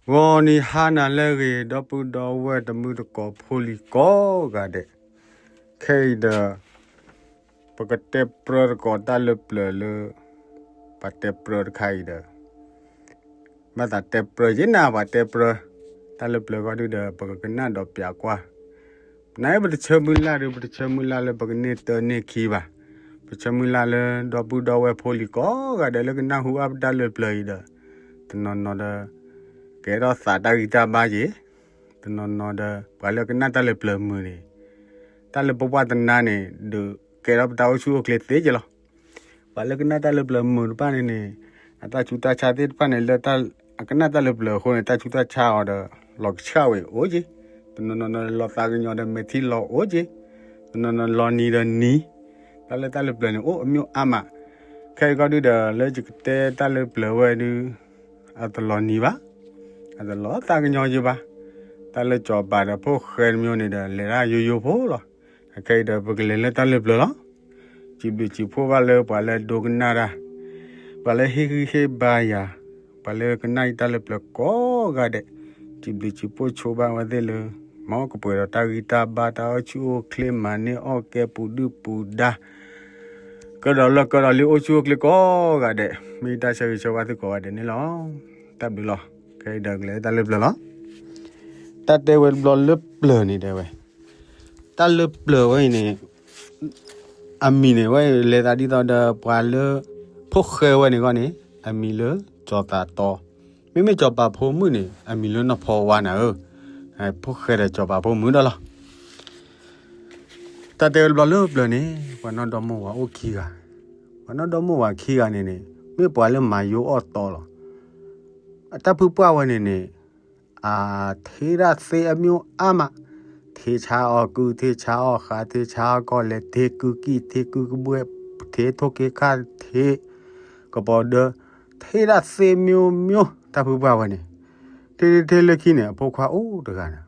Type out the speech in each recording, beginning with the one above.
ဂီၤနံၤဟါနၤလၢအဂ့ၤ ဒီပုၢ်ဒီဝဲၢ်တမုၢ်တကိးဖိလံၤကိးဂၤဒဲး, ခဲအံၤဒီး ပကတဲပြၢတကိးတၢ်လၢပျၢၤလၢ ပှၤတဲပြၢတခါအံၤဒီး ဘၣ်သးတဲပြၢယဲနၤ ပှၤတဲပြၢ တၢ်လၢပျၢၤဂီၢ်ဒုဒီး ပကကနၣ်ဒီးပျးကွၢ်, နပတဆၢမုၢ်လၢ်ဒီး ပတဆၢမုၢ်လၢ်လၢပကန့ၢ်တၢ်န့ၢ်ခံဘၣ်, ပဆၢမုၢ်လၢ်လၢဒီပုၢ်ဒီဝဲၢ်ဖိလံၤကိးဂၤဒဲးလၢကနၢ်ဟူအပတၢ်လၢပျၢၤအံၤဒီး တနီၤနီၤဒီး ကဲထီၣ်သးတၢ်ဂံၢ်တၢ်ဘါက့ၤ, တနီၤနီၤဒီး ပှၤလၢကနၣ်တၢ်လၢပျၢၤမုာ်န့ၣ် တၢ်လၢပပှၢ်တနါန့ၣ် ဒုးကဲထီၣ်ပတၢ်အိၣ်ဆူၣ်အိၣ်ချ့သ့က့ၤလီၤ. ပှၤလၢကနၣ်တၢ်လၢပျၢၤမုာ်တဖၣ်န့ၣ်န့ၣ် အတၢ်ဆူးတၢ်ဆါသ့ၣ်တဖၣ်န့ၣ် လၢအကနၣ်တၢ်လၢပျၢၤအဃိန့ၣ် တၢ်ဆူးတၢ်ဆါအီၤဒီး လီၤကဆှၣ်ဝဲအိၣ်က့ၤ, တနီၤနီၤဒီး လီၤသးကညီၤဒီးမဲာ်ထံလီၤအိၣ်က့ၤ, တနီၤနီၤလီၤနံၤဒီးနံၤ, တၢ်လၢတၢ်လၢပျၢၤန့ၣ် အိၣ်အမျိုးအါမး, ခဲအံၤဂီၢ်ဒုဒီး လၢယကတဲတၢ်လၢပျၢၤဝဲဒု အတလီၤနံၤဘၣ်, အတလီၤသးကညီၤယဘၣ်, တၢ်လၢစီၤပၤဒီးဖိၣ်ဃဲတမံၤန့ၣ်ဒီး လဲၤတၢ်ယိယိဖိလီၤ. အခဲအံၤဒီး ပကလဲၤလၢတၢ်လၢပျၢၤလီၤ. စံးဘျုးစံးဖှိၣ်ဘၣ်လၢပှၤလၢဒိကနၣ်တၢ်, ပှၤလၢဟ့ၣ်ဂံၢ်ဟ့ၣ်ဘါယၤ, ပှၤလၢကနၣ်ယတၢ်လၢပျၢၤကိးဂၤဒဲး, စံးဘျုးစံးဖှိၣ်ဆိဘၣ်ဝဲသ့ၣ်လၢ မ်ကပှဲၤဒီးတၢ်ဂံၢ်တၢ်ဘါ တၢ်အိၣ်ဆူၣ်အိၣ်ချ့ မၤန့ၢ်အီၣ်ကဲ ပူၤဒုၣ်ပူၤဒါ ကဒီးလၢကဒီးလံ အိၣ်ဆူၣ်အိၣ်ချ့ကိးဂၤဒဲး, မ့ၢ်တၢ်ဆၢဂ့ၤဆၢဝါသုကိးဂၤဒဲးန့ၣ်လီၤ. တၢ်ဘျုးလီၤ. ခဲအံၤဒီးကလဲၤတၢ်လၢပျၢၤလီၤ. တၢ်တဲဝဲတဘျီလၢပျၢၤန့ၣ်တဲဝဲ, တၢ်လၢပျၢၤဝဲအံၤန့ၣ် အမံၤန့ၣ်ဝဲလဲၤသးဒ်သိးဒီး ပှၤလၢ ဖိၣ်ဃဲဝဲန့ၣ်ဂီၢ်န့ၣ် အမံၤလၢစီၤသးတီ, မ့မ့ၢ်စီၤပၤဖိမုၣ်န့ၣ် အမံၤလၢနီၢ်ဖီဝါနၤဧၢ, ဖိၣ်ဃဲဒီးစီၤပၤဖိမုၣ်ဒီးလီၤ. တၢ်တဲဝဲတဘျီလၢပျၢၤန့ၣ် ပှၤနီၢ်ဒီမိၢ်ဝၤအိၣ်ခံဂၤ, ပှၤနီၢ်ဒီမိၢ်ဝၤခံဂၤန့ၣ်န့ၣ် မ့ၢ်ပှၤလၢမၤယိအီၣ်တီလီၤ. အတၢ်ဖုပှၢ်ဝဲန့ၣ်န့ၣ် အထ့တၢ်သ့အမျိုးအါမး, ထ့ဆါအီၣ်ကု ထ့ဆါအီၣ်ဃာ် ထ့ဆါအီၣ်ကီၢ်လဲၢ် ထ့ကုကံၢ် ထ့ကုကဘှဲၣ် ထ့ထိၣ်က့ခၣ် ထ့ကပီၤဒၢ, ထ့တၢ်သ့မျိုးမျိုး တၢ်ဖုပှၢ်ဝဲန့ၣ်, ထ့ထ့ထ့လၢခံန့ၣ် အဖိခွါအိၣ်တဂၤန့ၣ်,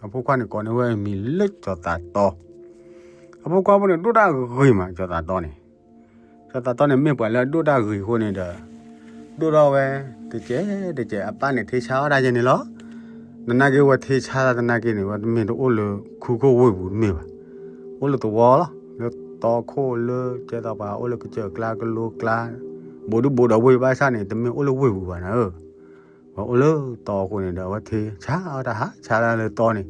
အဖိခွါန့ၣ် ကိးန့ၢ်ဝဲအမံၤလၢစီၤသးတီ, အဖိခွါဖိန့ၣ် ဒိၣ်တၢ်ဂ့ၤမး စီၤသးတီန့ၣ် စီၤသးတီန့ၣ် မ့ၢ်ပှၤလၢအဒိၣ်တၢ်ဂ့ၤအဃိန့ၣ်ဒီး ဒိၣ်ထီၣ်ဝဲတကဲးတကဲး အပၢ်န့ၣ် ထ့ဆါအီၣ်တၢ်ယဲန့ၣ်လီၤ. သနာ်က့ဝဲထ့ဆါတၢ်သနာ်က့န့ၣ် ဝဲတမ့ၢ်တအိၣ်လၢခူခိၣ်ဝ့ၢ်ပူၤတမ့ၢ်ဘၣ်, အိၣ်လၢသဝီလီၤ, လၢတီခိၣ်လၢကဲသိးပှၤ အိၣ်လၢကစၢၢ်ကျါကလိကျါ ဘူးဒုဘူးဒီးဝ့ၢ်ဘၣ်ဆၣ်န့ၣ် တမ့ၢ်အိၣ်လၢဝ့ၢ်ပူၤဘၣ်နၤဧၢ ဝဲအိၣ်လၢတီအဃိန့ၣ်ဒီး အဝဲထ့ဆါအီၣ်တၢ်ဟးဆါတၢ်လၢတီန့ၣ်,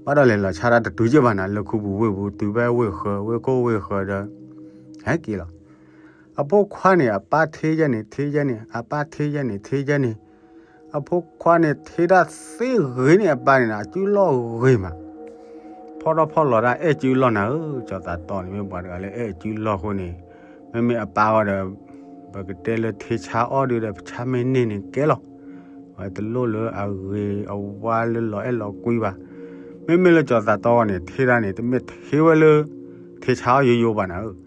ဘၣ်ဒီးလဲၤလီၤဆါတၢ်တတုၤက့ဘၣ်နၤ လၢခူပူၤဝ့ၢ်ပူၤ တုၤဖဲဝ့ၢ်ဃၢၤ ဝ့ၢ်ခိၣ်ဝ့ၢ်ဃၢၤဒီး ဟဲက့ၤလီၤ. အဖိခွါန့ၣ် အပၢ်ထ့ယဲန့ၣ် ထ့ယဲန့ၣ် အပၢ်ထ့ယဲန့ၣ် ထ့ယဲန့ၣ်, အဖိခွါန့ၣ် ထ့တၢ်သ့ဂ့ၤန့ၢ်အပၢ်န့ၣ် အစုလီၢ်ဂ့ၤမး ဖီထီၣ်ဖီလီၤတၢ်အဲၣ်စုလီၢ်နၤဧၢ, စီၤသးတီန့ၣ် မ့ၢ်ပှၤတဂၤလၢအဲၣ်စုလီၢ်အဃိန့ၣ်, မ့မ့ၢ်အပၢ်ဂီၢ်ဒီး ပကတဲလၢထ့ဆါအီၣ်ဒုဒီး ပဆါမ့ၢ်န့ၢ်န့ၣ်ကဲလီၤ. ဝဲတလိၣ်လၢအဂ့ၤအဝါလၢလီၤအဲၣ်လီၤကွံဘၣ်. မ့မ့ၢ်လၢစီၤသးတီဂီၢ်န့ၣ် ထ့တၢ်န့ၣ် တမ့ၢ်ထ့ဝဲလၢ ထ့ဆါအီၣ်ယိယိဘၣ်နၤဧၢ,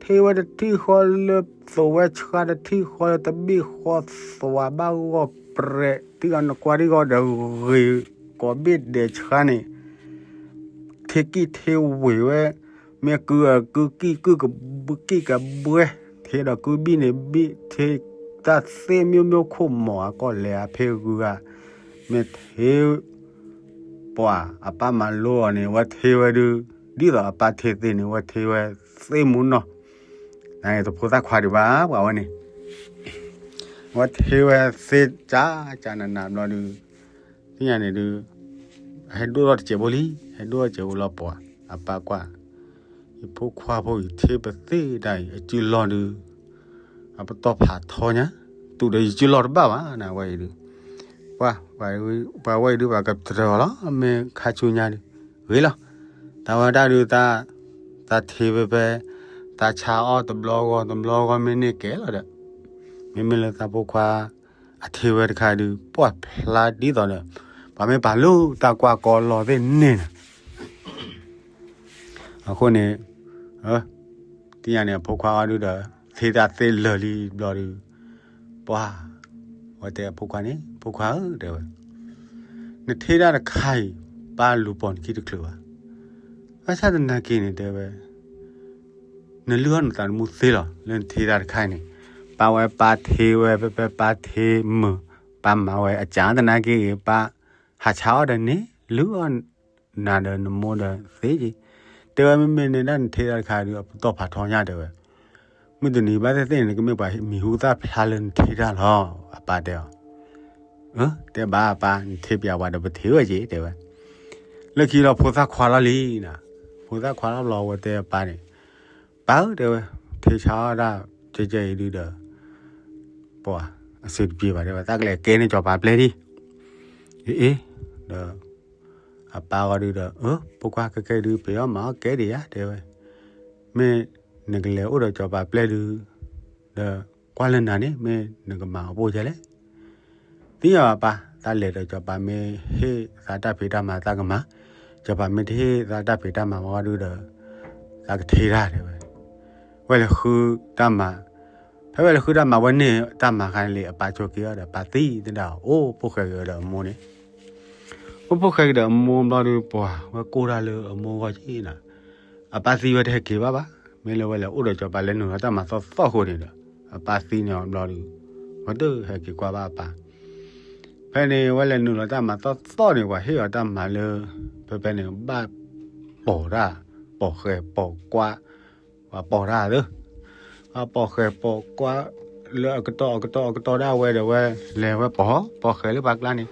ထ့ဝဲတထံၣ်ဃီလၢ သိးဝဲဆှါတထံၣ်ဃီလၢ တဘ့ၣ်ဃီသွးဘၣ်ဂီၢ်ပြဲး ထံၣ်ဂီၤနကွၢ်ထံၣ်ဂီၤဒီးဂ့ၤ ကိးဘ့ၣ်ဒဲးဆှါန့ၣ် ထ့ကံၢ်ထ့ဝ့ၤဝဲ, မ့ၢ်ကုအကုကံၢ် ကုကဘုကံၢ်ကဘှဲ, ထ့ဒီးကုဘံၣ်န့ၣ်ဘံၣ် ထ့တၢ်သ့မျိုးမျိုးခိၣ်မီၤအကီၢ်လဲၤအဖ့ဂုၤဂၤ, မ့ၢ်ထ့ ပှၤအပၢ်မၤလိအီၤန့ၣ် ဝဲထ့ဝဲဒု, ဒ်သိးအပၢ်ထ့သ့န့ၣ် ဝဲထ့ဝဲသ့မူနီၢ်, နတဖိသၣ်ခွါဒံးဘၣ် ပှၤဝဲန့ၣ် ဝဲထ့ဝဲသ့ကၢကၢနးနးဘျီဒု, သ့ၣ်ညါန့ၣ်ဒု, ဟဲဒိၣ်ထီၣ်တစဲးဖိလံ, ဟဲဒိၣ်ထီၣ်တစဲးဖိလီၤပှၤ, အပၢ်ကွၢ်, ယဖိခွါဖိအံၤထ့ပသ့ဒၣ်အံၤ အစုလီၢ်ဒု, အပတီၢ်ဖးထီညါ, တူၢ်ဒီးယစုလီၢ်တဘၣ်ဘၣ်နဝဲအံၤဒု, ပှၤဝဲအံၤဒု ပှၤကတြၢၤအီၤလီၤ မ့ၢ်ခါဆူညါဒု, ဂ့ၤလီၤ, တၢ်ဝဲဒၣ်ဒု တၢ်ထ့ဖဲဖဲ, တၢ်ဆါအီၣ်တဘျီဂီၢ်တဘျီဂီၢ်မ့ၢ်န့ၢ်ကဲလီၤဒီး, မ့မ့ၢ်လၢတၢ်ဖိခွါ အထ့ဝဲတခါဒု ပှၢ်ဖျါဒ်သိးဒီး, ပှၤမ့ၢ်ပာ်လၢတၢ်ကွၢ်ကီလီၤသ့ၣ်န့ၣ်နၤ အဃိန့ၣ်, သ့ၣ်ညါန့ၣ် အဖိခွါအီၤဒုဒီး, ထ့တၢ်သ့လၢာ်လံဘျီဒု, ပှၤ, ဝဲတဲအဖိခွါန့ၣ် ဖိခွါဧၢ တဲဝဲ, နထ့တၢ်တခါအံၤ, ပၢ်လူၤပိာ်နခံတချုးဘၣ်, ဘၣ်ဆၣ်သနာ်က့န့ၣ်တဲဝဲ နလုၢ်အီၣ်နသးသမူသ့လီၤ လၢနထ့တၢ်တခါအံၤန့ၣ်, ပၢ်ဝဲပၢ်ထ့ဝဲ ဖဲဖဲပၢ်ထ့မုာ်, ပၢ်မၤဝဲအကၢ်သနာ်က့ဂ့ၤ ပၢ်ဟးဆါအီၣ်ဒီးန့ၣ် လုၢ်အီၣ်နၤဒီးနမိၢ်ဒီးသ့က့ၤ. တဲဝဲမ့မ့ၢ်န့ၣ်ဒၣ်နထ့တၢ်တခါဒီး အပတီၢ်ဖးထီညါတဲဝဲ. မုၢ်တနံၤဘၣ်သ့ၣ်သ့ၣ်န့ၣ် နကမ့ၢ်ပှၤမံၤဟူသၣ်ဖျါလၢနထ့တၢ်လီၤ အပၢ်တဲအီၤ. အၢ တဲဘၣ်ပၢ် နထ့ပၠးဝဲဒီးပထံၣ်ဝဲက့ၤတဲဝဲ. လၢခံလီၤဖိသၣ်ခွါလီၤလံနၤ. ဖိသၣ်ခွါလီၤဘျီဝဲတဲအပၢ်န့ၣ်, ပၢ်ဧၢ တဲဝဲ, ထ့ဆါအီၣ်ဒၣ်ကဲကဲအံၤဒုဒီး ပှၤအဆင်တပြေဘၣ်တဲဝဲ, သးကလဲၤကဲန့ၢ်စီၤပၤပျဲၢ်ဒံး. အ့ အ့ ဒီး အပၢ်ဂီၢ်ဒုဒီး အၢ ဖိခွါခဲခဲအံၤဒု ပယီၤမၤအီၣ်ကဲဒံးယါတဲဝဲ, မ့ၢ်နကလဲၤအိၣ်ဒီးစီၤပၤပျဲၢ်ဒု ဒီးကွၢ်လၢနၤန့ၣ် မ့ၢ်နကမၤအီၣ်ပိၢ်ယဲလဲၣ်. သ့ၣ်ညါဘၣ်ပၢ်, သးလဲၤဒီးစီၤပၤမ့ၢ်ဟ့ၣ်သးတၢ်ဖံးတၢ်မၤသးကမၤ, စီၤပၤမ့ၢ်တဟ့ၣ်သးတၢ်ဖံးတၢ်မၤဝဲဒုဒီး သးကထ့တၢ်တဲဝဲ. ဝဲလဲၤဃုတၢ်မၤ, ဖဲဝဲလဲၤဃုတၢ်မၤဝဲန့ၢ်တၢ်မၤခါန့ၣ်လံ အပၢ်ဆိးက့ၤအီၤဒီး ပၢ်သံသဒၣ် အိၣ်ဖိၣ်ဃဲက့ၤဒီးအမိၢ်န့ၣ် အိၣ်ဖိၣ်ဃဲက့ၤဒီးအမိၢ်ဘျီဒု ပှၤဝဲကိၢ်တၢ်လၢအမိၢ်ဂီၢ်က့ၤနၤ, အပၢ်သံဝဲတဟဲက့ၤဘၣ်ဘၣ်, မ့ၢ်လၢဝဲလဲၤအိၣ်ဒီးစီၤပၤလၢနုာ်လီၤတၢ်မၤသီသီအဃိန့ၣ်ဒီး အပၢ်သံန့ၢ်အီၤဘျီဒု ဝဲတဟဲက့ၤကွၢ်ဘၣ်အပၢ်. ဖဲန့ၣ် ဝဲလဲၤနုာ်လီၤတၢ်မၤသီသီန့ၣ် ပှၤဟ့ၣ်အီၤတၢ်မၤလၢ ဖဲဖဲန့ၣ် ဘၣ်ပိာ်တၢ်, ပိာ်ဃဲပိာ်ကွၢ်, ပှၤပိာ်တၢ်သၢ ပှၤပိာ်ဃဲပိာ်ကွၢ်လၢအကတီၢ်အကတီၢ်အကတီၢ်ဒၣ်ဝဲဒီးဝဲ လဲၤဝဲပိာ်, ပိာ်ဃဲလၢပှၤကျါန့ၣ်,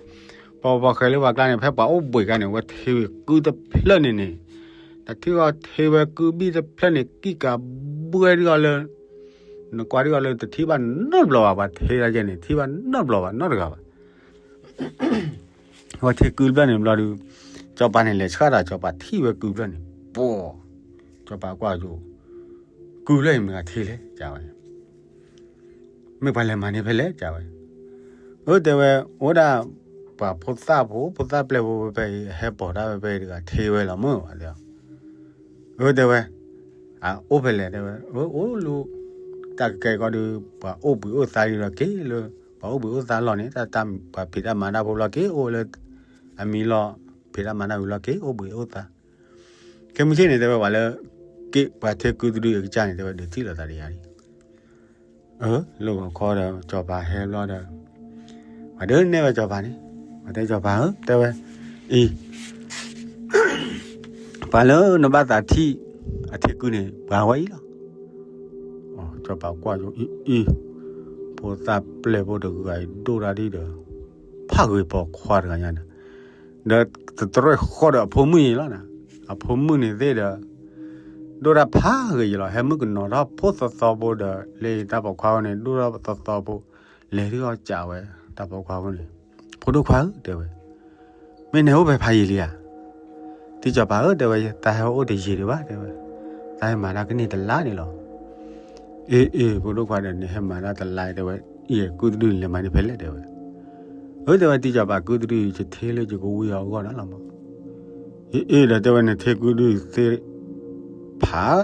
ပိာ်ပိာ်ဃဲလၢပှၤကျါန့ၣ် ဖဲပှၤအိၣ်ဘှံးခါန့ၣ် ဝဲထ့ဝဲကုတဖျၢၣ်န့ၣ်န့ၣ်, တထံၣ်ဂီၢ်ထ့ဝဲကုဘံၣ်တဖျၢၣ်န့ၣ် ကံၣ်ကးဘှဲဒ်အီၤလၢ နကွၢ်ဒ်အီၤလၢတထံၣ်ဘၣ်နီတဘျီဘၣ်, ပှၤထ့တၢ်ယဲန့ၣ် ထံၣ်ဘၣ်နီတဘျီဘၣ်နီတဂၤဘၣ်. ဝဲထ့ကုတဖျၢၣ်န့ၣ်ဘျီဒု စီၤပၤန့ၣ်လဲၤဆှၣ်ဒီး စီၤပၤထံၣ်ဝဲကုတဖျၢၣ်န့ၣ် ပှၤ, စီၤပၤကွၢ်ယိၤ, ကုတဖျၢၣ်အံၤမ့ၢ်ဂၤထ့လဲၣ် ကဝဲ, မ့ၢ်ပှၤလဲၤမၤန့ၢ်ဖဲလဲၣ် ကဝဲ. အၢ တဲဝဲ, အိၣ်ဒၣ်ပှၤဖိသၣ်ဖိ ဖိသၣ်ပျဲၢ်ဖိဖဲအံၤ ဟဲပိာ်တၢ်ဝဲဖဲအံၤတဂၤ ထ့ဝဲလီၤမုၢ်ဘၣ်တဲ. အၢ တဲဝဲ, အအိၣ်ဖဲလဲၣ်တဲဝဲ, အၢ အိၣ်လၢ တၢ်ကကဲကီၢ်ဒု ပှၤအိၣ်ဘှံးအိၣ်သါလံလီၤက့ၤလၢ ပှၤအိၣ်ဘှံးအိၣ်သါလီၢ်န့ၣ် တၢ်ပှၤဖံးတၢ်မၤတၢ်ဖိလီၤက့ၤအိၣ်လၢ အမံၤလီၤ, ဖံးတၢ်မၤတၢ်ဝံၤလီၤက့ၤ အိၣ်ဘှံးအိၣ်သါ. ခဲမုၢ်ဆ့ၣ်န့ၣ် တဲဝဲပှၤလၢ က့ၤပှၤထ့ကုတဒုအကစၢ်န့ၣ် တဲဝဲဒုးထံၣ်လိာ်သးဒီးယၤလံ. အၢ လၢဂီၤခီဒီး စီၤပၤဟဲဘျီဒီး ပှၤဒုးနဲၣ်ဝဲစီၤပၤန့ၣ်, ပှၤတဲစီၤပၤဧၢ တဲဝဲ, အံၤ ပှၤလၢနဘၣ်သးထံၣ်အထ့ကုန့ၣ် ပှၤဝဲအံၤလီၤ. စီၤပၤကွၢ်ယိၤ အံၤ အံၤ ဖိသၣ်ပျဲၢ်ဖိတဂၤအံၤ ဒိၣ်တၢ်ဒ်ဒီး ဖးဂ့ၤပိာ်ခွါတဂၤညါန့ၣ်, ဒီးတတြဲၣ်ဃီဒီးအဖိမုၣ်အံၤလီၤနၤ, အဖိမုၣ်န့ၣ်သ့ၣ်ဒီး ဒိၣ်တၢ်ဖးဂ့ၤယလီၤ, ဟဲမုၣ်ကနီၤထီၣ်ဖိသီသီဖိဒီး လၢတၢ်ပိာ်ခွါဖိန့ၣ် ဒိၣ်ထီၣ်သီသီဖိ, လဲၤထံၣ်အီၣ်ကးဝဲ တၢ်ပိာ်ခွါဖိန့ၣ်, ဖိဒိၣ်ခွါဧၢ တဲဝဲ, မ့ၢ်နဟဲအိၣ်ဖဲဖးယံာ်လံဧါ. တံၤစီၤပၤဧၢ တဲဝဲ, တၢ်ဟဲအိၣ်တယံာ်ဒံးဘၣ် တဲဝဲ, တၢ်ဟဲမၤတၢ်ကန့ၢ်တလါန့ၣ်လီၤ. အ့ အ့ ဖိဒိၣ်ခွါဒီး နဟဲမၤတၢ်တလါ တဲဝဲ, အံၤ ကုတဒုန့ၣ် လဲၤမၤန့ၢ်ဖဲလဲၣ် တဲဝဲ. အၢ တဲဝဲ တံၤစီၤပၤ ကုတဒု ယထ့လၢယကဝံအီၤအဂီၢ်န့ၣ်လီၤမး. အ့ အ့ ဒီးတဲဝဲ နထ့ကုတဒုသ့ ဖး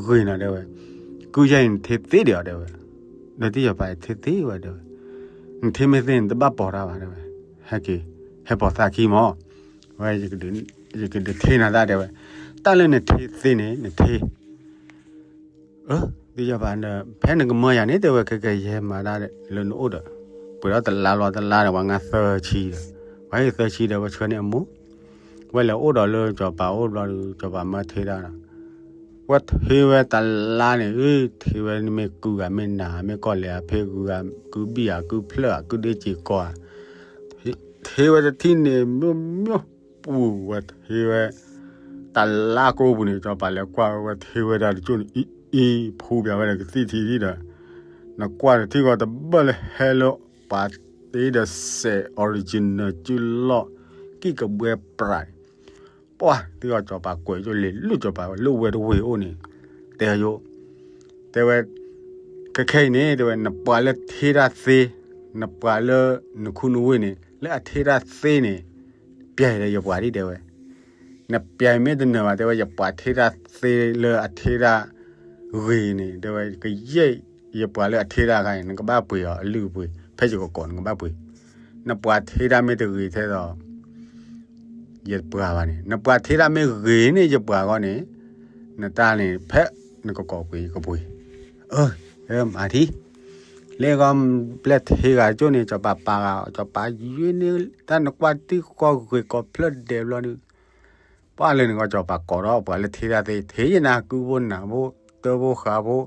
ဂ့ၤနၤ တဲဝဲ, ကုယဲအံၤနထ့သ့ဒံးအီၤ တဲဝဲ. ဒီးတံၤစီၤပၤ ယထ့သ့ဝဲ တဲဝဲ, နထ့မ့ၢ်သ့ နတဘၣ်ပိာ်တၢ်ဘၣ် တဲဝဲ, ဟဲက့ၤ ဟဲပိာ်သးခံမး, ဝဲ ယကဒုးထ့နၤသၣ် တဲဝဲ, တၢ်လၢနထ့သ့န့ၣ် နထ့ အၢ တံၤစီၤပၤဒီး ဖဲနကမၢယၤန့ၣ် တဲဝဲ ခဲကဲယဟဲမၤတၢ်လၢနအိၣ်ဒီး, ပှဲၤဒီးတလါလီၤတလါဒီး ပှၤငါသၢဆံဒီး, ပှၤဟ့ၣ်သၢဆံဒီး ဝဲဆှၢန့ၢ်အမိၢ်, ဝဲလဲၤအိၣ်ဒီးလၢစီၤပၤအိၣ်ဘျီဒီး စီၤပၤမၢထ့တၢ်ဒီး, ဝဲထ့ဝဲတလါန့ၣ် အၢ ထ့ဝဲမ့ၢ်ကုဂၤမ့ၢ်နၤ မ့ၢ်ကီၢ်လဲၣ် အဖဲဂုၤဂၤ ကုဘံၣ်ဂၤ ကုဖျၢၣ်ဂၤ ကုဒ့စ့ၢ်ကီးဧါ, ထ့ဝဲတထံၣ်န့ၣ် မ့ၢ်မ့ၢ် ပူၤဝဲထ့ဝဲ, တလါကိးပူၤန့ၣ် စီၤပၤလဲၤကွၢ်ဝဲ ဝဲထ့ဝဲဒၣ်တကၠိၢ်န့ၣ် အံၤအံၤ ဖူပၠးဝဲဒီးကသံၣ်ထံဒံးဒီး, နကွၢ်တထံၣ်ဂီၤတဘၢၣ်လၢဟဲလၢ ပှၤတ့ဒီးစဲး original ကၠုလီၢ် ကံၣ်ကဘှဲပြးန့ၣ်, ပှၤတံၤဂီၤစီၤပၤကွဲးယိၣ်လဲၤလၢစီၤပၤလၢဝဲတဝ့ၢ်အိၣ်န့ၣ်, တဲယိၣ် တဲဝဲ, ခဲခဲအံၤန့ၣ် တဲဝဲ နပှၤလၢထ့တၢ်သ့, နပှၤလၢနခူနဝ့ၢ်န့ၣ် လၢအထ့တၢ်သ့န့ၣ်, ပျဲဒီးယပှၤဒ်တဲဝဲ, နပျဲမ့ၢ်တနၢၤဘၣ် တဲဝဲ ယပှၤထ့တၢ်သ့လၢအထ့တၢ်ဂ့ၤန့ၣ် တဲဝဲ ကယဲၢ်ယပှၤလၢအထ့တၢ်ခါန့ၣ် နကဘၣ်ပှ့ၤအီၤအလုၢ်အပှ့ၤ ဖဲယကကိးနကဘၣ်ပှ့ၤ, နပှၤထ့တၢ်မ့ၢ်တဂ့ၤထဲသိး ယပှၤဘၣ်န့ၣ် နပှၤထ့တၢ်မ့ၢ်ဂ့ၤန့ၢ်ယပှၤအဂီၢ်န့ၣ်, နတၢ်န့ၣ် ဖဲနကကိးပှ့ၤယကပှ့ၤ, အၢ, မၤထံ, လ့ၣ်ဂီၢ်ပျဲၢ်ထ့ဂၤကၠိၣ်န့ၣ် စီၤပၤပာ်ဂၤ စီၤပၤယွ့န့ၢ်တၢ်နကွၢ်တံၢ်ဃီဂ့ၤကီးဖျၢၣ်ဒဲးဘျီဒုး ပှၢ်လၢန့ၣ်ဂီၢ် စီၤပၤကိးဒီးပှၤလၢထ့တၢ်သ့ၣ် ထ့ယံၤနၤ ကုၢ်ဘိနၢ်ဘိ တၢ်ဘိဃးဘိ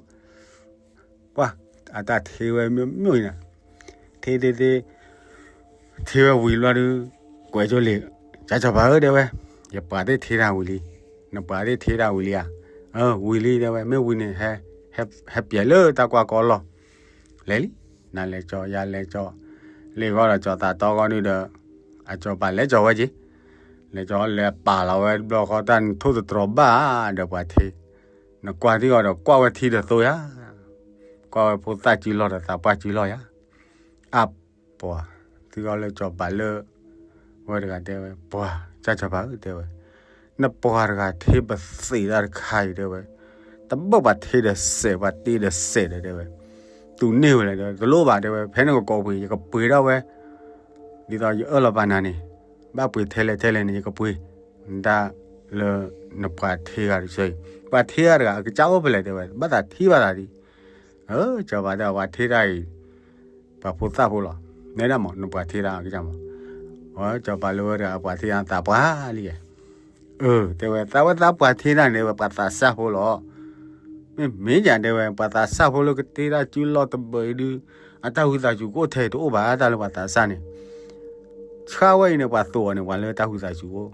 ပှၢ် အတၢ်ထ့ဝဲမ့ၢ်မ့ၢ်အံၤနၤ ထ့ထ့ထ့ ထ့ဝဲဝံၤဘျီဒုး ကွဲးကၠိလံာ် ကၠၢ်စီၤပၤဧၢ တဲဝဲ, ယပှၤသ့ၣ်ထ့တၢ်ဝံၤလံ, နပှၤသ့ၣ်ထ့တၢ်ဝံၤလံဧါ, အၢ ဝံၤလံ တဲဝဲ, မ့ၢ်ဝံၤန့ၣ် ဟဲ ဟဲပျဲးလၢတၢ်ကွၢ်ကီလီၢ်, လဲၤလံ, နၤလဲၤကၠီ ယၤလဲၤကၠီ, လ့ၣ်ဂီၢ်ဒီးကၠီၤသးတီဂီၢ်ဒုးဒီး အစီၤပၤလဲၤကၠီၤဝဲက့ၤ, လဲၤကၠီၤလဲၤပာ်လီၤဝဲဘျီဃီတၢ်နထိၣ်သတြီၤဘၣ် ဒီးပှၤထ့, နကွၢ်သံအီၤဒီးကွၢ်ဝဲထံဒီးသိယၤ, ကွၢ်ဝဲဖိသၣ်စုလီၢ်ဒီးသးပှၢ်စုလီၢ်ယၤ, အပှၤ သုဂီၢ်လၢစီၤပၤလၢ ဝဲတဂၤတဲဝဲ ပှၤ ကၢ်စီၤပၤဧၢ တဲဝဲ, နပှၤတဂၤထ့ပသံးတၢ်တခါအံၤ တဲဝဲ, တဘၣ်ပှၤထ့ဒီးစဲး ပှၤတ့ဒီးစဲးဒီး တဲဝဲ, တူၢ်န့ၢ်ဝဲလဲၣ် တဲဝဲ, တလိၣ်ဘၣ် တဲဝဲ, ဖဲနကကိးပှ့ၤ ယကပှ့ၤထီၣ်ဝဲ, ဒ်သိးယအၢၣ်လီၤပာ်နၤန့ၣ်, ဘၣ်ပှ့ၤထဲလဲၣ်ထဲလဲၣ်န့ၣ် ယကပှ့ၤ, တၢ်လၢနပှၤထ့ဂၤတဆၢအံၤ, ပှၤထ့ဂၤတဂၤအကစၢ်အိၣ်ဖဲလဲၣ် တဲဝဲ, ဘၣ်သးထံၣ်ဘၣ်သးဒံး အၢ စီၤပၤတဲ ပှၤထ့တၢ်အံၤ ပှၤဖိသၣ်ဖိလီၤ, နဲဒၣ်မး နပှၤထ့တၢ်အကစၢ်မး, အၢ စီၤပၤလၢဝဲတဂၤ ပှၤထ့တၢ်သးပှၢ်လံ, အၢ တဲဝဲ သးဝဲသးပှၢ်ထ့တၢ်န့ၣ် ဝဲပှၤသးစၢ်ဖိလီၤ, မ့မ့ၢ်ယၤ တဲဝဲ ပှၤသးစၢ်ဖိလၢကတ့တၢ်စုလီၢ်တဘၢအံၤဒုး, အတၢ်ဝံသးစူၤကအိၣ်ထဲတအိၣ်ဘၣ် တၢ်လၢပှၤသးစၢ်န့ၣ်, ဆှါဝဲအံၤန့ၣ် ပှၤသိးအီၤန့ၣ် ပှၤလၢတၢ်ဝံသးစူၤအိၣ်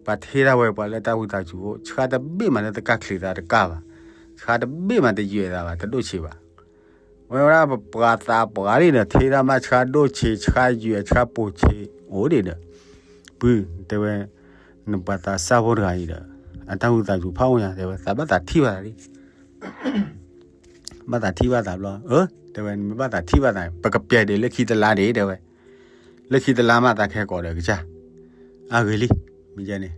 ပှၤထ့တၢ်ဝဲ ပှၤလၢတၢ်ဝံသးစူၤအိၣ်, ဆှါတဘ့ၣ်မးလၢတကၢ်ချံးသးတကၢ်ဘၣ်, ဆှါတဘ့ၣ်မးတယွဲၣ်သးဘၣ် တဒိၣ်ဆံးဘၣ်, ဝဲဝဲဒၣ်ပှၤသးပှၢ်လံဒီး ထ့တၢ်မးဆှါဒိၣ်ဆံး ဆှါယွဲၣ် ဆှါပိာ်ဆံးအိၣ်ဒံးဒီး, ပုၢ် တဲဝဲ, နပှၤသးစၢ်ဖိတဂၤအံၤဒီး အတၢ်ဝံသးစူၤဖးအိၣ်ညါ တဲဝဲ သးဘၣ်သးထံၣ်ဘၣ်သးလံ ဘၣ်သးထံၣ်ဘၣ်သးဘျီ အၢ တဲဝဲ နမ့ၢ်ဘၣ်သးထံၣ်ဘၣ်သး ပကပျဲဒံးလၢခံတလါဒံး တဲဝဲ, လၢခံတလါမးသးကဟဲကိးဒီးကစၢ်, အဂ့ၤလံ, မ့ၢ်ယဲန့ၣ်,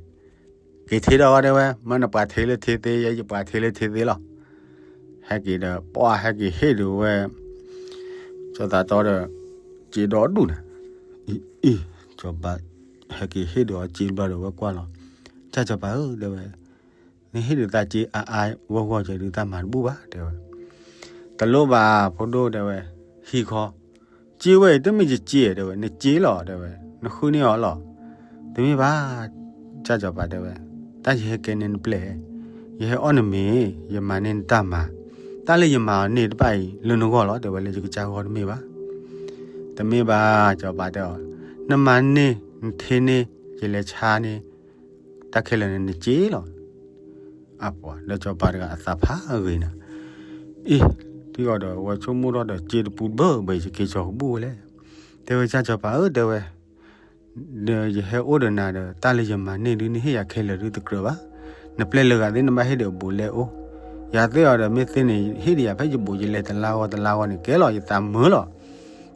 က့ၤထ့ဒီးအီၤ တဲဝဲ, မ့ၢ်နပှၤထ့လၢထ့သ့ ယဲယပှၤထ့လၢထ့သ့လီၤ, ဟဲက့ၤဒီး ပှၢ်ဟဲက့ၤဟ့ၣ်ဒုးဝဲ စီၤသးတီဒီး စ့ဒီဒူၣ်န့ၣ်, အံၤ အံၤ စီၤပၤ ဟဲက့ၤဟ့ၣ်ဒုးအီၤစ့ဘျီဒီး ဝဲကွၢ်လီၤ, ကၢ်စီၤပၤဧၢ တဲဝဲ, နဟ့ၣ်ဒုးသးစ့အါအါဂီၢ်ဂီၢ် ကဲဒုးသးမၤတဘူၣ်ဘၣ် တဲဝဲ, တလိၣ်ဘၣ် ဖိဒိၣ် တဲဝဲ, ဟံၣ်ခီ, စ့ဝဲအံၤ တမ့ၢ်ယစ့ တဲဝဲ, နစ့လီၤ တဲဝဲ, နဃုန့ၢ်အီၤလီၤ, တမ့ၢ်ဘၣ် ကၢ်စီၤပၤ တဲဝဲ, တၢ်ယဟဲကဲန့ၣ်နပျဲၢ်, ယဟဲအီၣ်နမ့ၤ, ယမၤန့ၢ်နတၢ်မၤ, တၢ်လၢယမၤအီၤန့ၢ်တဖၣ်အံၤ လၢနဂီၢ်လီၤ တဲဝဲ, လၢယကစၢ်ဂီၢ်တမ့ၢ်ဘၣ်, တမ့ၢ်ဘၣ် စီၤပၤတဲအီၤ, နမၤန့ၢ် နထ့န့ၢ် ယလဲၤဆါန့ၢ် တၢ်ခဲလၢာ်န့ၣ်နစ့လီၤ, အပှၤ ဒီးစီၤပၤတဂၤအသးဖးအဂ့ၤနၤ, အံၤ ဒ်သိးဒီးဝဲဆိကမိၣ်ထီၣ်ဒီး စ့တပူတဘၢၣ်ဘၣ် ယက့ၤကၠီၤကဘူၣ်ဝဲလဲၣ်, တဲဝဲ ကၢ်စီၤပၤဧၢ တဲဝဲ ဒီးယဟဲအိၣ်ဒီးနၤဒီး တၢ်လၢယမၤန့ၢ်ဒုး နဟ့ၣ်ယၤခဲလၢာ်ဒုးတကြၢးဘၣ်, နပျဲၢ်လၢဂၤသ့ၣ် နဘၣ်ဟ့ၣ်ဒီးဘူးလဲအိၣ်, ယၤသ့ၣ်အီၤဒီး မ့ၢ်သ့န့ၣ် ဟ့ၣ်ဒံးယၤဖဲယဘူးယလဲတလါဂီၢ်တလါဂီၢ်န့ၣ် ကဲလီၤ ယသးမုာ်လီၤ,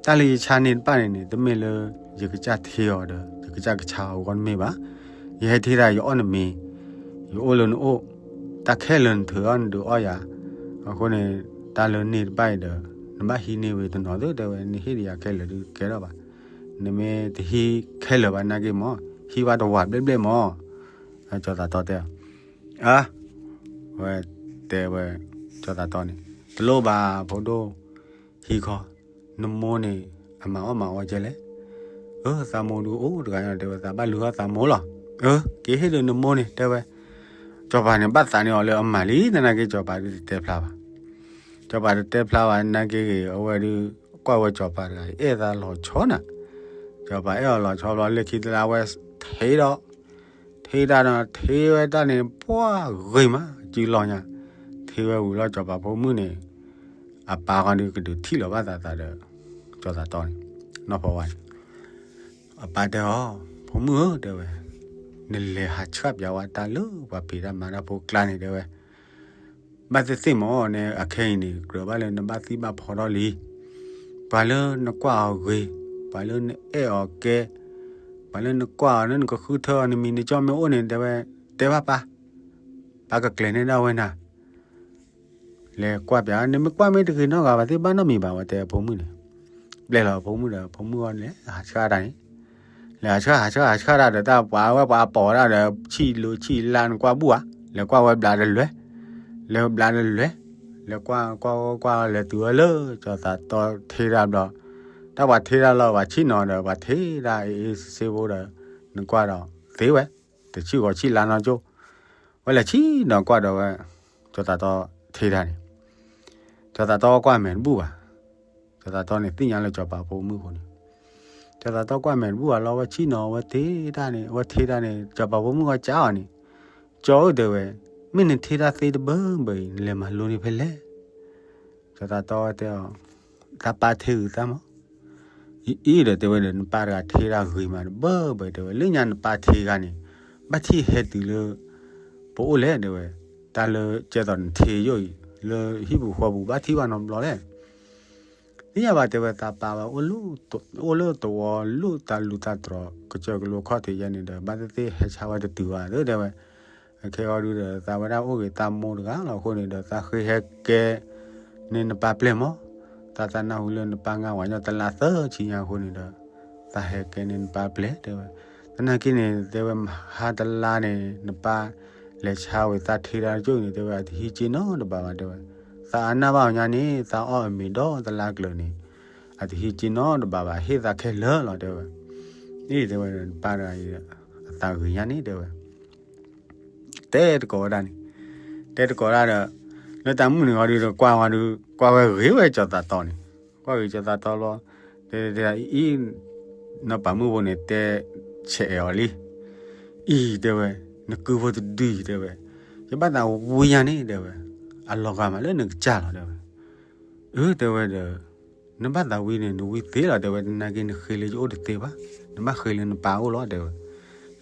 တၢ်လၢယဆါန့ၢ်တဖၣ်န့ၣ်န့ၣ် တမ့ၢ်လၢ ယကစၢ်ထ့အီၤဒီး ယကစၢ်ကဆါအီၤဂီၢ်တမ့ၢ်ဘၣ်, ယဟဲထ့တၢ် ယအီၣ်နမ့ၤ, ယအိၣ်လၢနအိၣ်, တၢ်ခဲလၢာ်နထုးအီၣ်နဒုးအီၣ်ယၤ, အဃိန့ၣ် တၢ်လၢန့ၢ်တဖၣ်အံၤဒီး နဘၣ်ဟံးန့ၢ်ဝဲတနီၤသ့ တဲဝဲ, နဟ့ၣ်ဒံးယၤခဲလၢာ်ဒုးကဲထီၣ်ဘၣ်, နမ့ၢ်တဟံးခဲလၢာ်ဘၣ်နာ်က့မး, ဟံးဘၣ်တဝၤဘျဲၣ်ဘျဲၣ်မး, စီၤသးတီတဲအီၤ, အါ ဝဲတဲဝဲ စီၤသးတီန့ၣ်, တလိၣ်ဘၣ် ဖိဒိၣ် ဟံးခီ, နမိၢ်န့ၣ် အမၤအီၣ်မၤအီကဲလဲၣ်, အၢ သးမိၢ်ဒုးအိၣ်တဂၤညါ တဲဝဲ သးဘၣ်လူၤအီၣ်သးမိၢ်လီၤ, အၢ က့ၤဟ့ၣ်ဒီးနမိၢ်န့ၣ် တဲဝဲ, စီၤပၤန့ၣ် ဘၣ်သးန့ၢ်အီၤလၢအမၤလံ သနာ်က့ စီၤပၤဒုးတတဲဖျါဘၣ်, စီၤပၤတတဲဖျါဘၣ် သနာ်က့ဂ့ၤ အဝဲဒုး ကွၢ်ဝဲစီၤပၤတဂၤ အဲၣ်သးလီၤဆီနၤ, စီၤပၤအဲၣ်အီၤလီၤဆီဘျီ လၢခံတလါဝဲ ထ့ဒီး ထ့တၢ်ဒီး ထ့ဝဲတၢ်န့ၣ် ပှၢ်ဂ့ၤမး စုလီၢ်ညါ, ထ့ဝဲဝံၤလီၤ စီၤပၤဖိမုၣ်န့ၣ် အပၢ်ဃီဒုးကဒုးထံၣ်လီၤဘၣ်သးသးဒီး စီၤသးတီန့ၣ် နီၢ်ဖီဝါန့ၣ်, အပၢ်တဲအီၤ ဖိမုၣ်ဧၢ တဲဝဲ, နလဲၤဟးဆှၣ်ပၠးဝဲတၢ်လၢပှၤဖံးတၢ်မၤတၢ်ဖိကျါန့ၣ် တဲဝဲ ဘၣ်သ့ၣ်သ့ၣ်မးန့ၣ် အခဲအံၤန့ၣ် ကြၢးဘၣ်လၢနဘၣ်သံဘၣ်ဖီထီၣ်လံ, ပှၤလၢနကွၢ်အီၤဂ့ၤ, ပှၤလၢနအဲၣ်အီၤကဲ, ပှၤလၢနကွၢ်အီၤလၢနကဃုထၢအီၤ နမံၤနကၠီၣ်မ့ၢ်အိၣ်န့ၣ် တဲဝဲ, တဲဘၣ်ပၢ်, ပၢ်ကကျဲၤန့ၢ်ဒၣ်ဝဲနၤ လဲၤကွၢ်ပၠး နမ့ၢ်ကွၢ်မ့ၢ်တဂ့ၤနီတဂၤဘၣ်သ့ၣ်ဘၣ်နီတမံၤဘၣ် ဝဲတဲအဖိမုၣ်န့ၣ်, ပျဲလီၤအဖိမုၣ်ဒီး ဖိမုၣ်အီၤလဲၤဟးဆှၣ်တၢ်န့ၣ်, လဲၤဟးဆှၣ် ဟးဆှၣ် ဟးဆှၣ်တၢ်ဒီး တၢ်ပှၤဝဲပှၤပိာ်တၢ်ဒီး ဆံၣ်လိဆံၣ်လါနကွၢ်ဘူၣ်ဧါ, လဲၤကွၢ်ဝဲဘျးတလွဲၢ်, လဲၤဘျးတလွဲၢ်, လဲၤ လဲၤကွၢ်ကွၢ်ကွၢ်ကွၢ် လဲၤတုၤဝဲလၢ ကၠီၤသးတီထ့တၢ်ဘျီ, တၢ်ပှၤထ့တၢ်လီၤ ပှၤဆံၣ်နီၤဒီး ပှၤထ့တၢ်အ့ၣ်အ့ၣ်စ့စ့ဖိဒီး နကွၢ်ဒီးသ့ဝဲ, တဆံၣ်ဂီၤဆံၣ်လါနီကၠိၣ်, ဝဲလဲၤဆံၣ်နီၤကွၢ်ဒီးဝဲ ကၠီၤသးတီထ့တၢ်န့ၣ်, ကၠီၤသးတီကွၢ်မဲာ်တဘူၣ်ဘၣ်. ကၠီၤသးတီန့ၣ်သ့ၣ်ညါလၢကၠီၤပၤဖိမုၣ်အဃိန့ၣ်, ကၠီၤသးတီကွၢ်မဲာ်တဘူၣ်ဘၣ်လီၤ ဝဲဆံၣ်နီၤ ဝဲထ့တၢ်န့ၣ် ဝဲထ့တၢ်န့ၣ် ကၠီၤပၤဖိမုၣ်ကီးကးအီၤန့ၣ်, ကၠီၤဧၢ တဲဝဲ, မ့ၢ်နထ့တၢ်သ့တဘၢဘၢအံၤ နလဲၤမၤလိန့ၢ်ဖဲလဲၣ်. ကၠီၤသးတီတဲအီၤ, သးပၢ်ထ့ဂ့ၤသးမး. အံၤဒီးတဲဝဲဒီး နပၢ်တဂၤထ့တၢ်ဂ့ၤမးတဘၢဘၢ တဲဝဲ, လၢညါနပၢ်ထ့ဂၤန့ၣ် ဘၣ်ထံၣ်ဟဲတုၤလၢ ပအိၣ်လဲၣ် တဲဝဲ, တၢ်လၢကဲသိးနထ့ယိာ်အံၤ လၢဟံၣ်ပူၤဃီပူၤ ဘၣ်ထံၣ်ဘၣ်နီတဘျီလဲၣ်. သ့ၣ်ညါဘၣ် တဲဝဲ, သးပၢ်ဝဲ အိၣ်လၢသဝီ လူၢ်သးလူၤသးတြီၤ ကစၢၢ်ကလိခီၣ်ထံးယဲန့ၣ်ဒီး ဘၣ်သ့ၣ်သ့ၣ်ဟဲဆါဝဲတတုၤဘၣ်သ့ တဲဝဲ. အခဲအံၤဒုဒီး သးဝဲဒၣ်အိၣ်ဂ့ၤသးမိၢ်တဂၤလီၤအဃိန့ၣ်ဒီး သးဃ့ဟဲကဲန့ၢ်နပၢ်ပျဲၢ်မး. သးသးနၢ်ဟူလၢနပၢ်ငါဝဲညီတလါသၢဆံညါအဃိန့ၣ်ဒီး သးဟဲကဲန့ၢ်နပၢ်ပျဲၢ် တဲဝဲ. သနာ်က့န့ၣ် တဲဝဲ, မဟါတလါန့ၣ် နပၢ်လဲၤဆါဝံၤ သးထ့တၢ်ကၠိၣ်န့ၣ် တဲဝဲ အတဟံးက့နီတဘၣ်ဘၣ် တဲဝဲ. သးအါနၢ်ဘၣ်အီၤညါန့ၣ် သးအီၣ်အမ့ၤဒီတလါကျၢၤန့ၣ် အတဟံးက့နီတဘၣ်ဘၣ် ဟ့ၣ်သးခဲလၢာ်လီၤ တဲဝဲ. အ့ တဲဝဲဒီး နပၢ်တဂၤအံၤ အသးဂ့ၤညါန့ၣ် တဲဝဲ. တဲတကိးဝဲဒၣ်န့ၣ်, တဲတကိးဒၣ်ဒီး လၢတၢ်မုၢ်နံၤဂီၤဒုဒီး ကွၢ်ဝဲဒု ကွၢ်ဝဲဂ့ၤဝဲကၠီၤသးတီန့ၣ်, ကွၢ်ဂ့ၤကၠီၤသးတီလီၤ. တဲတဲအံၤ နီၢ်ပၤမုၣ်ဖိန့ၣ် တဲဆဲးအဲၣ်အီၤလံ. အံၤ တဲဝဲ, နကုဖိတဒုအံၤ တဲဝဲ, ယဘၣ်သးဝံညါန့ၣ် တဲဝဲ, အလီၤဂာ်မးလၢနကစၢ်လီၤ တဲဝဲ. အၢ တဲဝဲဒီး နဘၣ်သးဝံန့ၣ် နဝံသ့လီၤ တဲဝဲ, သနာ်က့နဃ့လၢယအိၣ်တသ့ဘၣ်, နဘၣ်ဃ့လၢနပၢ်အအိၣ်လီၤ တဲဝဲ.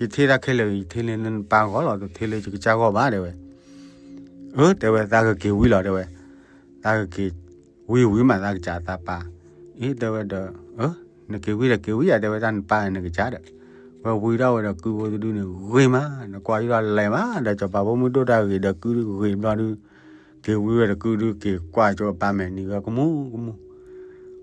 ယထ့တၢ်ခဲလၢာ် ယထ့လၢနပၢ်ဂီၢ်လီၤ, တထ့လၢယကစၢ်ဂီၢ်ဘၣ် တဲဝဲ. အၢ တဲဝဲ, သးကက့ၤဝံလီၤ တဲဝဲ. သးကက့ၤဝံဝံမး သးကစၢ်သးပၢ်. အ့ တဲဝဲဒီး အၢ နက့ၤဝံဒီးက့ၤဝံယၤ တဲဝဲ, တၢ်နပၢ်နကစၢ်ဒီး. ဝဲဝံထီၣ်ဝဲဒီးကုဖိတဒုန့ၣ် ဂ့ၤမး, နကွၢ်ယံာ်ဒီးလဲၤမးဒီး ကၠီၤပၤဖိမုၣ်ဒိၣ်တၢ်ဂ့ၤဒီးကုဂ့ၤဘျီဒု က့ၤဝံဝဲဒီးကုဒု က့ၤကွၢ်ကၠီၤပၤမဲာ်နံၤဝဲ ကမူကမူ.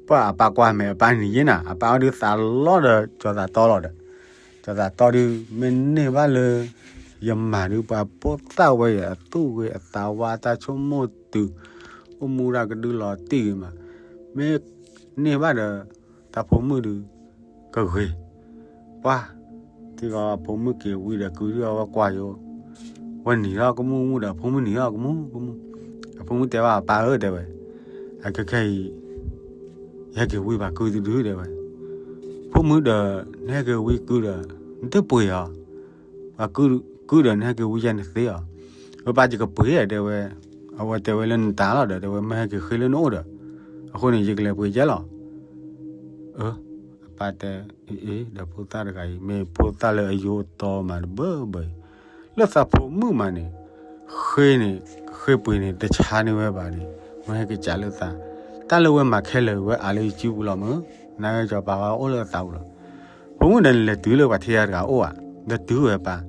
ပှၤအပၢ်ကွၢ်မဲာ် အပၢ်နံၤယ့နၤ အပၢ်အီၤဒုးသးလီၤဒီး ကၠီၤသးတီလီၤဒီး, ကၠီၤသးတီဒု မ့ၢ်န့ၢ်ဘၣ်လၢ ယမၤဒုး ပှၤဖိသၣ်ဝဲအံၤ အသူၣ်ဂ့ၤအသးဝါ တၢ်ဆိကမိၣ်တုၤ အိၣ်မူတၢ်ကဒုလီၤတံၢ်ဂ့ၤမး, မ့ၢ်န့ၢ်ဘၣ်ဒီး သးဖိမုၣ်ဒုး ကဂ့ၤ ပှၤ ထံဂီၤအဖိမုၣ်က့ၤဝံဒီးကုဒုအဝဲကွၢ်ယိၤ, ဝဲနံၤထီၣ်ကမူကမူဒီး အဖိမုၣ်နံၤထီၣ်ကမူကမူ. အဖိမုၣ်တဲဘၣ်အပၢ်ဧၢ တဲဝဲ, အခဲခဲအံၤ ယဟဲက့ၤဝံဘၣ်ကုတဒု တဲဝဲ. ဖိမုၣ်ဒီး နဟဲက့ၤဝံကုဒီး နတပှ့ၤအီၤ, ပှၤကုဒီးနဟဲက့ၤဝံယဲနသ့အီၤ. အပၢ်ယကပှ့ၤ တဲဝဲ, အဝဲတဲဝဲလၢနတၢ်လီၤဒီး တဲဝဲ မ့ၢ်ဟဲက့ၤဃ့လၢနအိၣ်ဒီး အဃိန့ၣ် ယကလဲၤပှ့ၤယဲလီၤ. အၢ အပၢ်တဲ, အ့ ဒီးဖိသၣ်တဂၤအံၤ မ့ၢ်ဖိသၣ်လၢအယိာ်တီမးတဘၢဘၢအံၤ, လၢသးဖိမုၣ်မးန့ၣ် ဃ့န့ၣ် ဃ့ပှ့ၤန့ၣ် တဆါန့ၢ်ဝဲဘၣ်န့ၣ် မ့ၢ်ဟဲကစးလၢသး, တၢ်လၢဝဲမၤခဲလၢာ်ဝဲအးလၢယစုပူၤလီၤမး, နာ်က့ကၠီၤပၤဝဲအိၣ်လၢအသးပူၤလီၤ. ဖိမုၣ်ဒီးနလဲၤတုၤလၢပှၤထ့တၢ်တဂၤအိၣ်ဧါ, ဒီးတုၤဝဲပၢ်,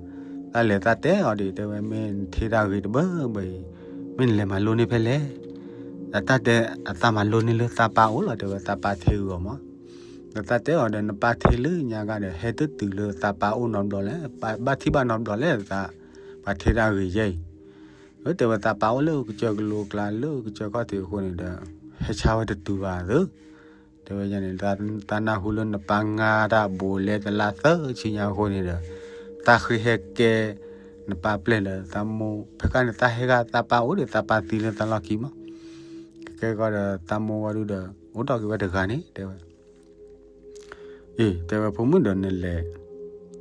တၢ်လဲၤသးတဲအီၤဒ်တဲဝဲ မ့ၢ်နထ့တၢ်ဂ့ၤတဘၢဘၢအံၤ မ့ၢ်နလဲၤမၤလိန့ၢ်ဖဲလဲၣ်. ဒီးတၢ်တဲအသးမၤလိန့ၢ်လၢသးပၢ်အိၣ်လီၤ တဲဝဲ သးပၢ်ထ့ဂ့ၤအီၤမး. ဒီးသးတဲအီၤဒီး နပၢ်ထ့လၢညါဂၤဒီး ဟဲတတုၤလၢသးပၢ်အိၣ်နီတဘျီလဲၣ်, ဘၣ်ထံၣ်ဘၣ်နီတဘျီလဲၣ် သးပၢ်ထ့တၢ်ဂ့ၤယဲအံၤ. အၢ တဲဝဲ သးပၢ်အိၣ်လၢကစၢၢ်ကလိကျါ လၢကစၢၢ်ခီၣ်ထံးအဃိန့ၣ်ဒီး ဟဲဆါဝဲတတုၤဘၣ်သ့ တဲဝဲန့ၣ်, သးနၢ်ဟူလၢနပၢ်ငါတၢ်ဘူးလဲတလါသၢဆံညါအဃိန့ၣ်ဒီး သးဃ့ဟဲကဲနပၢ်ပျဲၢ်လၢသးမိၢ်, ဖဲခါန့ၣ် သးဟဲဂၤသးပၢ်အိၣ်ဒီး သးပၢ်သံလၢသးလီၢ်ခံမး. ကကဲကီးဒီးသးမိၢ်ဝံၤဒုဒီး အိၣ်ထီၣ်က့ၤဝဲတဂၤန့ၣ် တဲဝဲ. အ့ တဲဝဲ ဖိမုၣ်ဒီးနလဲၤ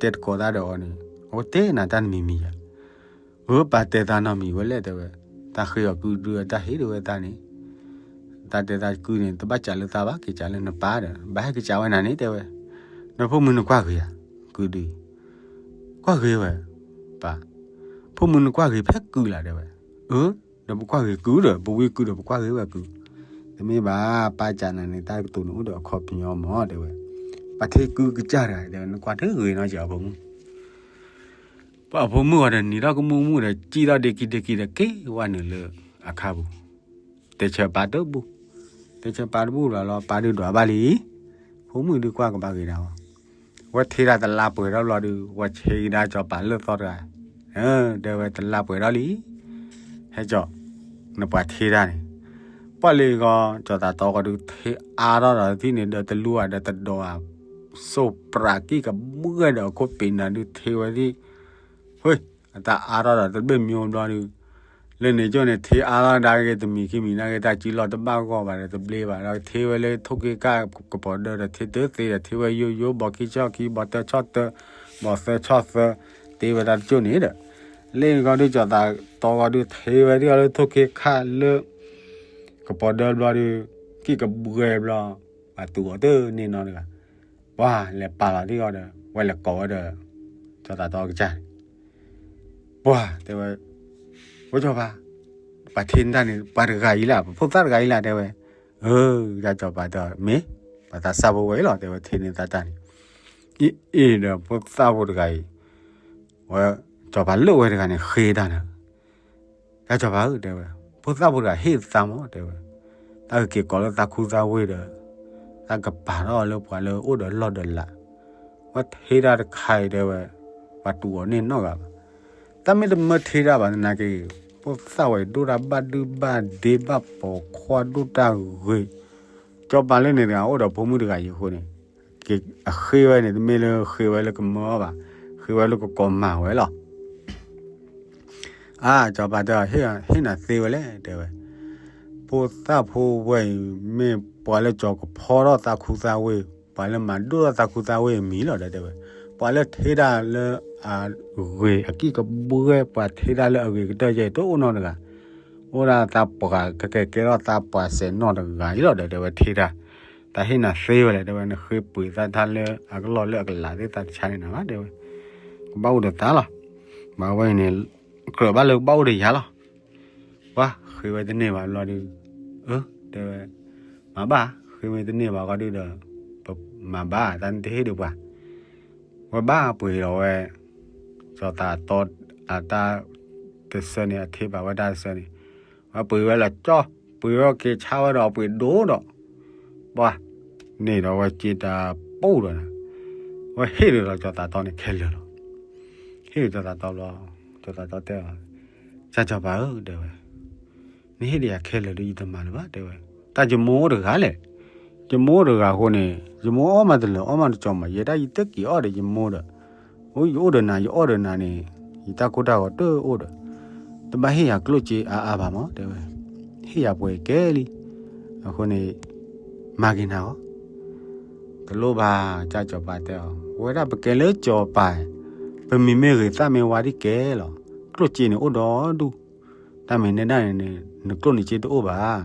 တဲတကိးသးဒီးအီၤန့ၣ် အဝဲတဲနၤတၢ်တမံၤမံၤယၤ. အၢ ပၢ်တဲသးနီတမံၤဝဲလဲၣ် တဲဝဲ, သးဃ့အီၤကုဒုအတၢ်ဟ့ၣ်ဒုးဝဲသးန့ၣ်, သးတဲသးကုန့ၣ် တဘၣ်စးလၢသးဘၣ် က့ၤစးလၢနပၢ်ဒီး ဘၣ်ဟဲက့ၤစးဝဲနၤန့ၣ် တဲဝဲ. နဖိမုၣ်နကွၢ်ဂ့ၤဧါ ကုဒု, ကွၢ်ဂ့ၤဝဲ, ပၢ်, ဖိမုၣ်နကွၢ်ဂ့ၤဖဲကုလၢ် တဲဝဲ. အၢ ဒီးပကွၢ်ဂ့ၤကုဒီး ပဝံကုဒီး ပကွၢ်ဂ့ၤဝဲကု, တမ့ၢ်ဘၣ် ပၢ်စးနၤန့ၣ် တၢ်ကတိၤန့ၣ်အိၣ်ဒီးအခီပညီမး တဲဝဲ. ပှၤထ့ကုကစၢ်တဂၤ တဲဝဲ နကွၢ်တဂ့ၤနီတစဲးအဖိမုၣ် ပှၤအဖိမုၣ်ဂီၤဒီးနံၤထီၣ်ကမူကမူဒီး စံၣ်ထီၣ်ဒ့ခံဒ့ခံဒီး က့ၤဝဲနုာ်လၢအခါပူၤ, တဲဆၢပၢ်တဘူၣ်, တဲဆၢပၢ်တဘူၣ်ဘျီလီၤ ပၢ်ဒုးဒွးဘၣ်လံ, ဖိမုၣ်ဒုးကွၢ်ကဘၣ်ဂ့ၤဒၣ်ဝဲ, ဝဲထ့တၢ်တလါပှဲၤထီၣ်ဘျီဒုး ဝဲဆ့ကဒါကၠီၤပၤလၢသီတဂၤ, တဲဝဲတလါပှဲၤထီၣ်လံ, ဟဲကၠီၤ, နပှၤထ့တၢ်န့ၣ် ပှၢ်လံဂီၤ ကၠီၤသးတီဂီၤဒုး ထ့အါထီၣ်ဒီးထံၣ်န့ၣ်ဒီး တလူဧါဒီးတဒိးဧါ, စိးပြးကံၣ်ကဘှဲၣ်ဒီးအခိၣ်ပ့ၤနၤဒုး ထ့ဝဲဒၣ်, ဟ့ၣ်အတၢ်အါထီၣ်ဒီးတဘ့ၣ်မံဘျီဒုး, လၢန့ၣ်ကၠိန့ၣ် ထ့အါထီၣ်ဒၣ်ဂ့ၤ တမံၤခံမံၤနာ်က့ တၢ်ကံလီၤတဘၣ်ဂီၢ်ဘၣ်ဒီး တဘျ့ဘၣ်ဒီး ထ့ဝဲလၢထိၣ်က့ခၣ်ကပီၤဒၢဒီး ထ့တသ့ဒီး ထ့ဝဲယိယိ ဘီခံဆီၣ်ခံ ဘီတၢဆီၣ်တၢ, ဘီသၢဆီၣ်သၢ, တ့ဝဲတၢ်တကၠိန့ၣ်ဒီး လၢဂီၤဒုး ကၠီၤသးတီဂီၤဒုး ထ့ဝဲဒၣ်လၢထိၣ်က့ခၣ်လၢ ကပီၤဒၢဘျီဒုး, ကံၣ်ကဘှဲၣ်ဘျီ, ပှၤတူၢ်အီၤတန့ၢ်နီတဂၤ, ပှၤလဲၤပာ်လီၤဒ်အီၤဒီး ဝဲလဲၤကိးဝဲဒီး ကၠီၤသးတီကစၢ်န့ၣ်, ပှၤတဲဝဲ, ဝဲကၠီၤပၤ, ပှၤထ့န့ၢ်တၢ်န့ၣ် ပှၤတဂၤအံၤလၢ် ပဖိသၣ်တဂၤအံၤလၢ် တဲဝဲ, အၢ တၢ်ကၠီၤပၤတဲအီၤ မ့ၢ် ပှၤသးစၢ်ဖိဝဲအံၤလီၤ တဲဝဲ ထ့န့ၢ်သးတၢ်န့ၣ်, အံၤအံၤဒီးဖိသၣ်ဖိတဂၤအံၤ, ဝဲ, ကၠီၤပၤလၢဝဲတဂၤန့ၣ် ဃ့တၢ်န့ၣ် တၢ်ကၠီၤပၤဧၢ တဲဝဲ, ဖိသၣ်ဖိတဂၤဟ့ၣ်သးမး တဲဝဲ, တၢ်ကက့ၤကိးလၢသးခူသးဝ့ၢ်ဒီး, တၢ်ကပာ်ထီၣ်လၢပှၤလၢအိၣ်ဒီးလီၢ်ဒီးလး, ဝဲထ့တၢ်တခါအံၤ တဲဝဲ, ပှၤတူၢ်အီၤန့ၢ်နီတဂၤဘၣ်, တၢ်မ့ၢ်တမၢထ့တၢ်ဘၣ်သနာ်က့, ဖိသၣ်ဝဲအံၤဒိၣ်တၢ်ဘၣ်ဒုဘၣ်ဒ့ဘၣ်ပိာ်ခွါဒိၣ်တၢ်ဂ့ၤ, ကၠီၤပၤလၢန့ၣ်တဂၤအိၣ်ဒီးဖိမုၣ်တဂၤအံၤအဃိန့ၣ် အဃ့ဝဲန့ၣ် တမ့ၢ်လၢဃ့ဝဲလၢကမၢအီၤဘၣ်, ဃ့ဝဲလၢကကိးမၤဝဲလီၤ. အါ ကၠီၤပၤတဲအီၤ ဟ့ၣ်နၤသ့ဝဲလဲၣ် တဲဝဲ, ဖိသၣ်ဖိဝဲအံၤ မ့ၢ်ပှၤလၢကၠီၤကဖီထီၣ်သးခူသးဝ့ၢ်, ပှၤလၢမၤဒိၣ်ထီၣ်သးခူသးဝ့ၢ်အမံၤလီၤဒီး တဲဝဲ, ပှၤလၢထ့တၢ်လၢအဂ့ၤ အကံၣ်ကဘှဲၣ် ပှၤထ့တၢ်လၢအဂ့ၤကတၢၢ်ယဲၢ် တအိၣ်နီတဂၤ, အိၣ်ဒၣ်သးပှၢ်ကကဲကဲထီၣ်သးပှၢ်စဲးနီၣ်တဂၤအံၤလီၤဒီး တဲဝဲ ထ့တၢ်, တၢ်ဟ့ၣ်နၤသ့ဝဲလဲၣ် တဲဝဲ, နဃ့ပှ့ၤသးတၢ်လၢအကလီၢ်လၢအကလးသ့ၣ် သးတဆါန့ၢ်နၤဘၣ် တဲဝဲ, ကဘၣ်အိၣ်ဒီးသးလီၤ, ဘၣ်ဝဲအံၤန့ၣ် ကြၢးဘၣ်လၢကဘၣ်အိၣ်ဒီးယၤလီၤ. ပှၤဃ့ဝဲတန့ၢ်ဘၣ်ဘျီဒုး, အၢ တဲဝဲ, မၤဘၣ် ဃ့ဝဲတန့ၢ်ဘၣ်ဃီဒုးဒီး, ပမၤဘၣ် တၢ်န့ၣ်တဟ့ၣ်ဒီးပှၤ, ဝဲဘၣ်ပှ့ၤဒီးဝဲ, ကၠီၤသးတီ အတၢ်တဆၢန့ၣ် အထ့ဘၣ်ဝဲတၢ်တဆၢန့ၣ်, ဝဲပှ့ၤဝဲလီၤကၠီ, ပှ့ၤဝဲက့ၤဆါဝဲဒီးပှ့ၤဒိၣ်ဒီး, ပှၤ, န့ၣ်ဒီးဝဲက့ၤတၢ်ပိၢ်ဒီးနၤ, ဝဲဟ့ၣ်ဒီးလီၤကၠီၤသးတီန့ၣ်ခဲလၢာ်လီၤ. ဟ့ၣ်ဒီးကၠီၤသးတီဘျီ, ကၠီၤသးတီတဲအီၤ, ကၠီၤပၤဧၢ တဲဝဲ, နဟ့ၣ်ဒီးယၤခဲလၢာ်ဒီး ယတမၤလၢၤဘၣ် တဲဝဲ, တၢ်ယမိၢ်အိၣ်တဂၤလဲၣ်, ယမိၢ်အိၣ်တဂၤအဃိန့ၣ် ယမိၢ်အီၣ်မးတလၢာ် အီၣ်မးတကီမး ယဲဒၣ်ယတက့ၤအီၣ်ဒီးယမိၢ်ဒီး, အိၣ်ယအိၣ်ဒီးနၤ ယအီၣ်ဒီးနၤန့ၣ်, ယတၢ်ကိၢ်တၢ်ဂီၤတအိၣ်ဒီး, တဘၣ်ဟ့ၣ်ယၤကျိၣ်စ့အါအါဘၣ်မး တဲဝဲ, ဟ့ၣ်ယၤပှဲၤကဲလံ, အဃိန့ၣ်, မၤက့ၤနၤအီၤ တလိၣ်ဘၣ် ကၠၢ်ကၠီၤပၤတဲအီၤ ဝဲဒၣ်ပကဲလၢကၠီၤပၤ, ပမံၤမ့ၢ်ဂ့ၤသၣ်မ့ၢ်ဝါဒ်ကဲလီၤ, ကျိၣ်စ့န့ၣ်အိၣ်ဒီဒူၣ်, တၢ်မ့ၢ်နဲဒၣ်န့ၣ် နကျိၣ်နစ့တအိၣ်ဘၣ်,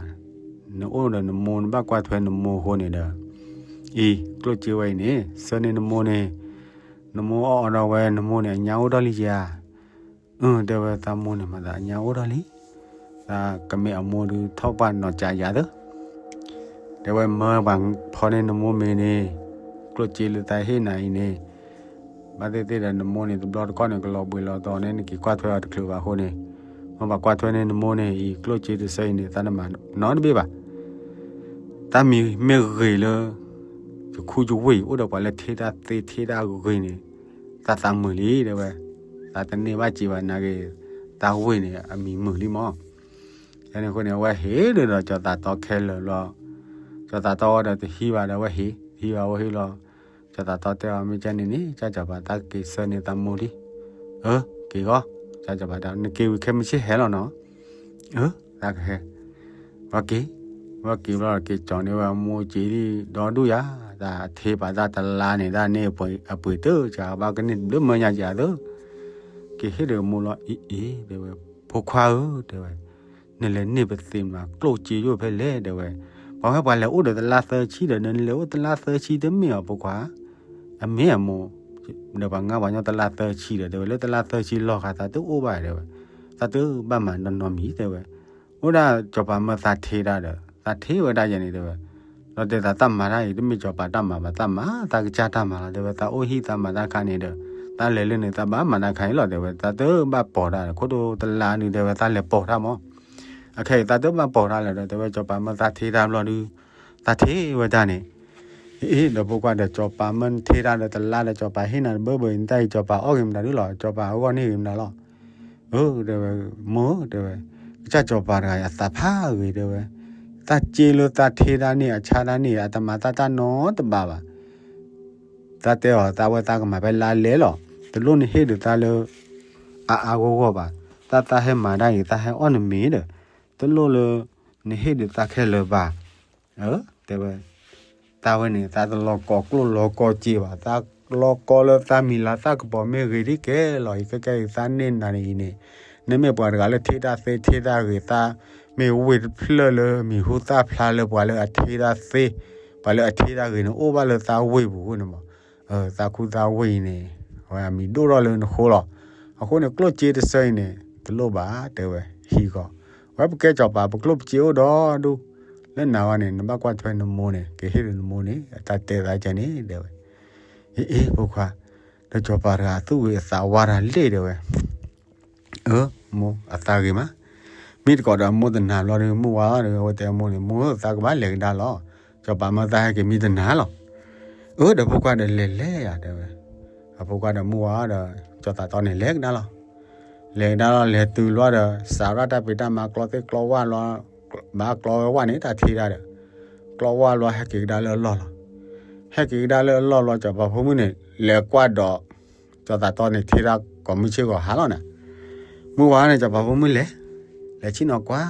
နအိၣ်ဒီးနမိၢ် နဘၣ်ကွၢ်ထွဲနမိၢ်အဃိန့ၣ်ဒီး, အံၤ ကျိၣ်စ့ဝဲအံၤန့ၣ် ဆၢန့ၢ်နမိၢ်န့ၣ်, နမိၢ်အီၣ်အီဒီးဝဲ နမိၢ်န့ၣ် အညါအိၣ်ထီၣ်လံဧါ အၢ တဲဝဲ သးမိၢ်န့ၣ်မၤသးအညါအိၣ်ထီၣ်လံ, သးကမ့ၢ်အမိၢ်ဒုးထီၣ်ပှၢ်နီၢ်ကၠးယၤသၢ, တဲဝဲမၢပှၤဖီန့ၢ်နမိၢ်မ့ၤန့ၣ်, ကျိၣ်စ့လၢသးဟ့ၣ်နၤအံၤန့ၣ်, ဘၣ်သ့ၣ်သ့ၣ်ဒီးနမိၢ်န့ၣ် တဘျီတခီၣ်န့ၣ် ကလီၤဘှံးလီၤတီၤန့ၣ် နက့ၤကွၢ်ထွဲအီၤတချုးဘၣ်အဃိန့ၣ်, မ့ၢ်ပှၤကွၢ်ထွဲန့ၢ်နမိၢ်န့ၣ်အံၤ ကျိၣ်စ့တဆၢအံၤန့ၣ် သးတမၤနီတဘ့ၣ်ဘၣ် တၢ်မံၤမ့ၢ်ဂ့ၤလၢ ယခူယဝ့ၢ်အံၤ အိၣ်ဒီးပှၤလၢထ့တၢ်သ့ထ့တၢ်ဂ့ၤန့ၣ်, သးသးမုာ်လံ တဲဝဲ, သးတန့ၢ်ဘၣ်စ့ဘၣ်နာ်က့, သးဝ့ၢ်န့ၣ် အမံၤမုာ်လံမး. ဖဲန့ၣ်အဃိန့ၣ် အဝဲဟ့ၣ်ဒီးဒီးကၠီၤသးတီခဲလၢာ်ဘျီ, ကၠီၤသးတီဝဲဒီးတဟံးဘၣ်ဒီးအဝဲဟ့ၣ်, တဟံးဘၣ်အဝဲဟ့ၣ်လီၤ. ကၠီၤသးတီတဲအီၤ မ့ၢ်ကဲန့ၣ်န့ၣ် ကၠၢ်ကၠီၤပၤ သးကက့ၤဆၢန့ၢ်သးမိၢ်လံ. အၢ က့ၤဂီၢ်, ကၠၢ်ကၠီၤပၤတဲ နက့ၤဝံၤခဲမုၢ်ဆ့ၣ်ဟဲလီၤနီၤ. အၢ သးကဟဲ ဝဲက့ၤ, ဝဲက့ၤဘျီက့ၤကၠီၤန့ၢ်ဝဲအမိၢ်က့ၤဒံးဒီဒူၣ်ယၤ, တၢ်အထ့ပာ်တၢ်တလါန့ၣ် တၢ်န့ၢ်အပှ့ၤတၢ် ကဘၣ်ကန့ၢ်တဘျုးမၢညါက့ၤအသၢ, က့ၤဟ့ၣ်ဒီးမိၢ်လီၤ အ့ၣ်အ့ၣ် တဲဝဲ, ဖိခွါဧၢ တဲဝဲ, နလဲၤန့ၢ်ပသ့ၣ်မးကျိၣ်စ့ယိၣ်ဖဲလဲၣ် တဲဝဲ, ပှၤဝဲပှၤလဲၤအိၣ်ဒီးတလါသၢဆံဒီး နလဲၤအိၣ်တလါသၢဆံတမ့ၢ်အီၤဖိခွါ အမ့ၢ်အမိၢ်, ဒီးပှၤငါပှၤညီတလါသၢဆံဒီး တဲဝဲ လၢတလါသၢဆံလီၢ်ခါသးတအိၣ်ဘၣ် တဲဝဲ, သးတဘၣ်မၤနီတမံၤ တဲဝဲ, အိၣ်ဒၣ်ကၠီၤပၤမၢသးထ့တၢ်ဒီး သးထ့ဝဲဒၣ်ယဲန့ၣ် တဲဝဲ, ဒီးတဲသးတၢ်မၤတၢ်အံၤ တမ့ၢ်ကၠီၤပၤတၢ်မၤဘၣ် သးမၤ သးကစၢ်တၢ်မၤလီၤ တဲဝဲ, သးအိၣ်ဟံၣ်သးမၤတၢ်ခါန့ၣ်ဒီး သးလဲၤလၢန့ၣ် သးဘၣ်မၤတၢ်ခါအံၤလီၤ တဲဝဲ, သးတဘၣ်ပိာ်တၢ်ဒီး ခိၣ်တိတလါန့ၣ် တဲဝဲ သးလဲၤပိာ်တၢ်မး အခဲအံၤသးတဘၣ်ပိာ်တၢ်လၢၤဒီး တဲဝဲ ကၠီၤပၤမၢသးထ့တၢ်ဘျီဒုး, သးထ့ဝဲဒၣ်န့ၣ်, အ့ၣ် ဒီးဖိခွါဒီး ကၠီၤပၤမၢနထ့တၢ်ဒီးတလါဒီး ကၠီၤပၤဟ့ၣ်နၤတဘၢဘၢအံၤ နတၢ်အံၤကၠီၤပၤအီၣ်ဂ့ၤမတၤဒုလီၤ ကၠီၤပၤအဂီၢ်န့ၢ်ဂ့ၤမတၤလီၤ. အၢ တဲဝဲ, မိၢ် တဲဝဲ, ကစၢ်ကၠီၤပၤတဂၤအံၤအသးဖးဂ့ၤ တဲဝဲ, သးစ့လၢသးထ့တၢ်န့ၣ် အဆါတၢ်န့ၣ် အတမၤသးတၢ်နီတဘ့ၣ်ဘၣ်. သးတဲအီၤ သးဝဲသးကမၤဖဲလါလဲလီၤ. တလိၣ်နဟ့ၣ်ဒုးသးလၢ အအါဂီၢ်ဂီၢ်ဘၣ်. သးသးဟဲမၤတၢ်အံၤ သးဟဲအီၣ်နမ့ၤဒီး တလိၣ်လၢ နဟ့ၣ်ဒုးသးခဲလၢာ်ဘၣ်. အ တဲဝဲ သးဝဲန့ၣ် သးတလီၤကီၤကျိၣ်လီၤကီၤစ့ဘၣ်. သးလီၤကီၤလၢသးမံၤလၤသးကပီၤမ့ၢ်ဂ့ၤဒ်ကဲလီၤ. အံၤခဲကဲအံၤ သးန့ၢ်နၤန့ၣ်အံၤန့ၣ် နမ့ၢ်ပှၤတဂၤလၢထ့တၢ်သ့ထ့တၢ်ဂ့ၤ သးမ့ၢ်ဝ့ၢ်တဖျၢၣ်လၢမံၤဟူသၣ်ဖျါလၢပှၤလၢအထ့တၢ်သ့ ပှၤလၢအထ့တၢ်ဂ့ၤန့ၣ် အိၣ်ဘၣ်လၢသးဝ့ၢ်ပူၤအဃိန့ၣ်မး. သးခူသးဝ့ၢ်အံၤန့ၣ် အဝဲအမံၤဒိၣ်ထီၣ်လၢနဃိလီၤ. အဃိန့ၣ် ကျိၣ်စ့တဆၢအံၤန့ၣ် တလိၣ်ဘၣ် တဲဝဲ ဟံးဃီၤ. ဝဲပကဲစီၤပၤ ပကျိၣ်ပစ့အိၣ်ဒီးဒူၣ် လၢနၤဝဲန့ၣ် နဘၣ်ကွၢ်ထွဲနမိၢ်န့ၣ် ကဟ့ၣ်လၢနမိၢ်န့ၣ် အတၢ်တဲသးကဲန့ၣ် တဲဝဲ. အ့ အ့ ဖိခွါ, ဒီးစီၤပၤတဂၤအသူၣ်ဂ့ၤအသးဝါတၢ်လ့ၣ် တဲဝဲ. အၢ မိၢ်အသးဂ့ၤမး. မ့ၢ်တကိးဒီးအမိၢ်တနာ်ဘျီဒီး မုၢ်ဝါဒီး အဝဲတဲအမိၢ်န့ၣ် မိၢ်ဧၢ သးကဘၣ်လဲၤကဒါလီၤ. စီၤပၤမၢသးဟဲက့ၤမံတနာ်လီၤ. အၢ ဒီးဖိခွါဒီးလဲၤလဲၤယၤ တဲဝဲ. အဖိခွါဒီးမုၢ်ဝါဒီး စီၤသးတီန့ၣ်လဲၤကဒါလီၤ. လဲၤကဒါလီၤ လဲၤတုၤလီၤဒီး စးထီၣ်တၢ်ဖံးတၢ်မၤကျီသ့ၣ်ကျီဝၣ်လီၤ, ဘၣ်ကျီဝဲဝၣ်န့ၣ် တၢ်ထ့တၢ်ဒီး ကျီဝၣ်လီၤ ဟဲက့ၤကဒါလၢအလီၢ်လီၤ. ဟဲက့ၤကဒါလၢအလီၢ်လီၤ စီၤပၤဖိမုၣ်န့ၣ် လဲၤကွၢ်ဒီး စီၤသးတီန့ၣ် ထ့တၢ်ကိးမုၢ်ဆ့ၣ်ဂီၤဟါလီၤန့ၣ်. မုၢ်ဝါန့ၣ် စီၤပၤဖိမုၣ်လဲၤ, လဲၤဆ့ၣ်နီၤကွၢ်,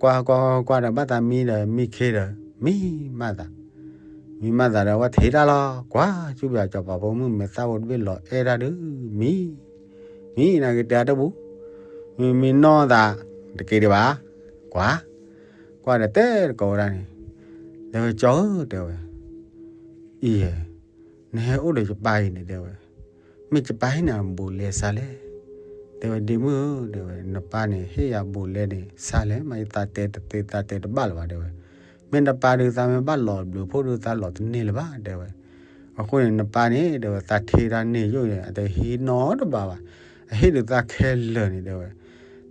ကွၢ်ကွၢ်ကွၢ်ဒီး ဘၣ်သးမံဒီး မံခ့ဒီး မံမးသး, မံမးသးဒီး အဝဲထ့တၢ်လီၤ. ကွၢ် ဆူဘၣ်စီၤပၤဖိမုၣ်မဲာ်သၣ်ဖိတဘ့ၣ်လီၤအဲၣ်တၢ်ဒုး မံ မံနာ်က့ၤတဲတဘူၣ်, မံမံနီၢ်သး တက့ၤဒံးဘၣ်, ကွၢ်, ကွၢ်ဒီးတဲတကိးဝဲဒၣ်န့ၣ်, တဲဝဲ ကၠီဧၢ တဲဝဲ, အံၤယဲ, နဟဲအိၣ်ဒီးယပၢ်အံၤန့ၣ် တဲဝဲ, မ့ၢ်ယပၢ်ဟ့ၣ်နၤဘူးလဲစါလဲၣ်, တဲဝဲ ဒ့မုၣ်ဧၢ တဲဝဲ နပၢ်န့ၣ် ဟ့ၣ်ယၤဘူးလဲန့ၣ် စါလဲၣ် မ့ၢ်ယသးတဲတသ့ သးတဲတဘၣ်လၢၤဘၣ် တဲဝဲ, မ့ၢ်နပၢ်ဒုး သးမ့ၢ်ဘၣ်လီၤဘျုးဖှိၣ်ဒုး သးလီၤတန့ၢ်လၢၤဘၣ် တဲဝဲ, အဃိန့ၣ် နပၢ်န့ၣ် တဲဝဲ သးထ့တၢ်န့ၢ်ယိာ်န့ၣ် အတဟံးနီတဘ့ၣ်ဘၣ်, အဟ့ၣ်ဒုးသးခဲလၢာ်န့ၣ် တဲဝဲ,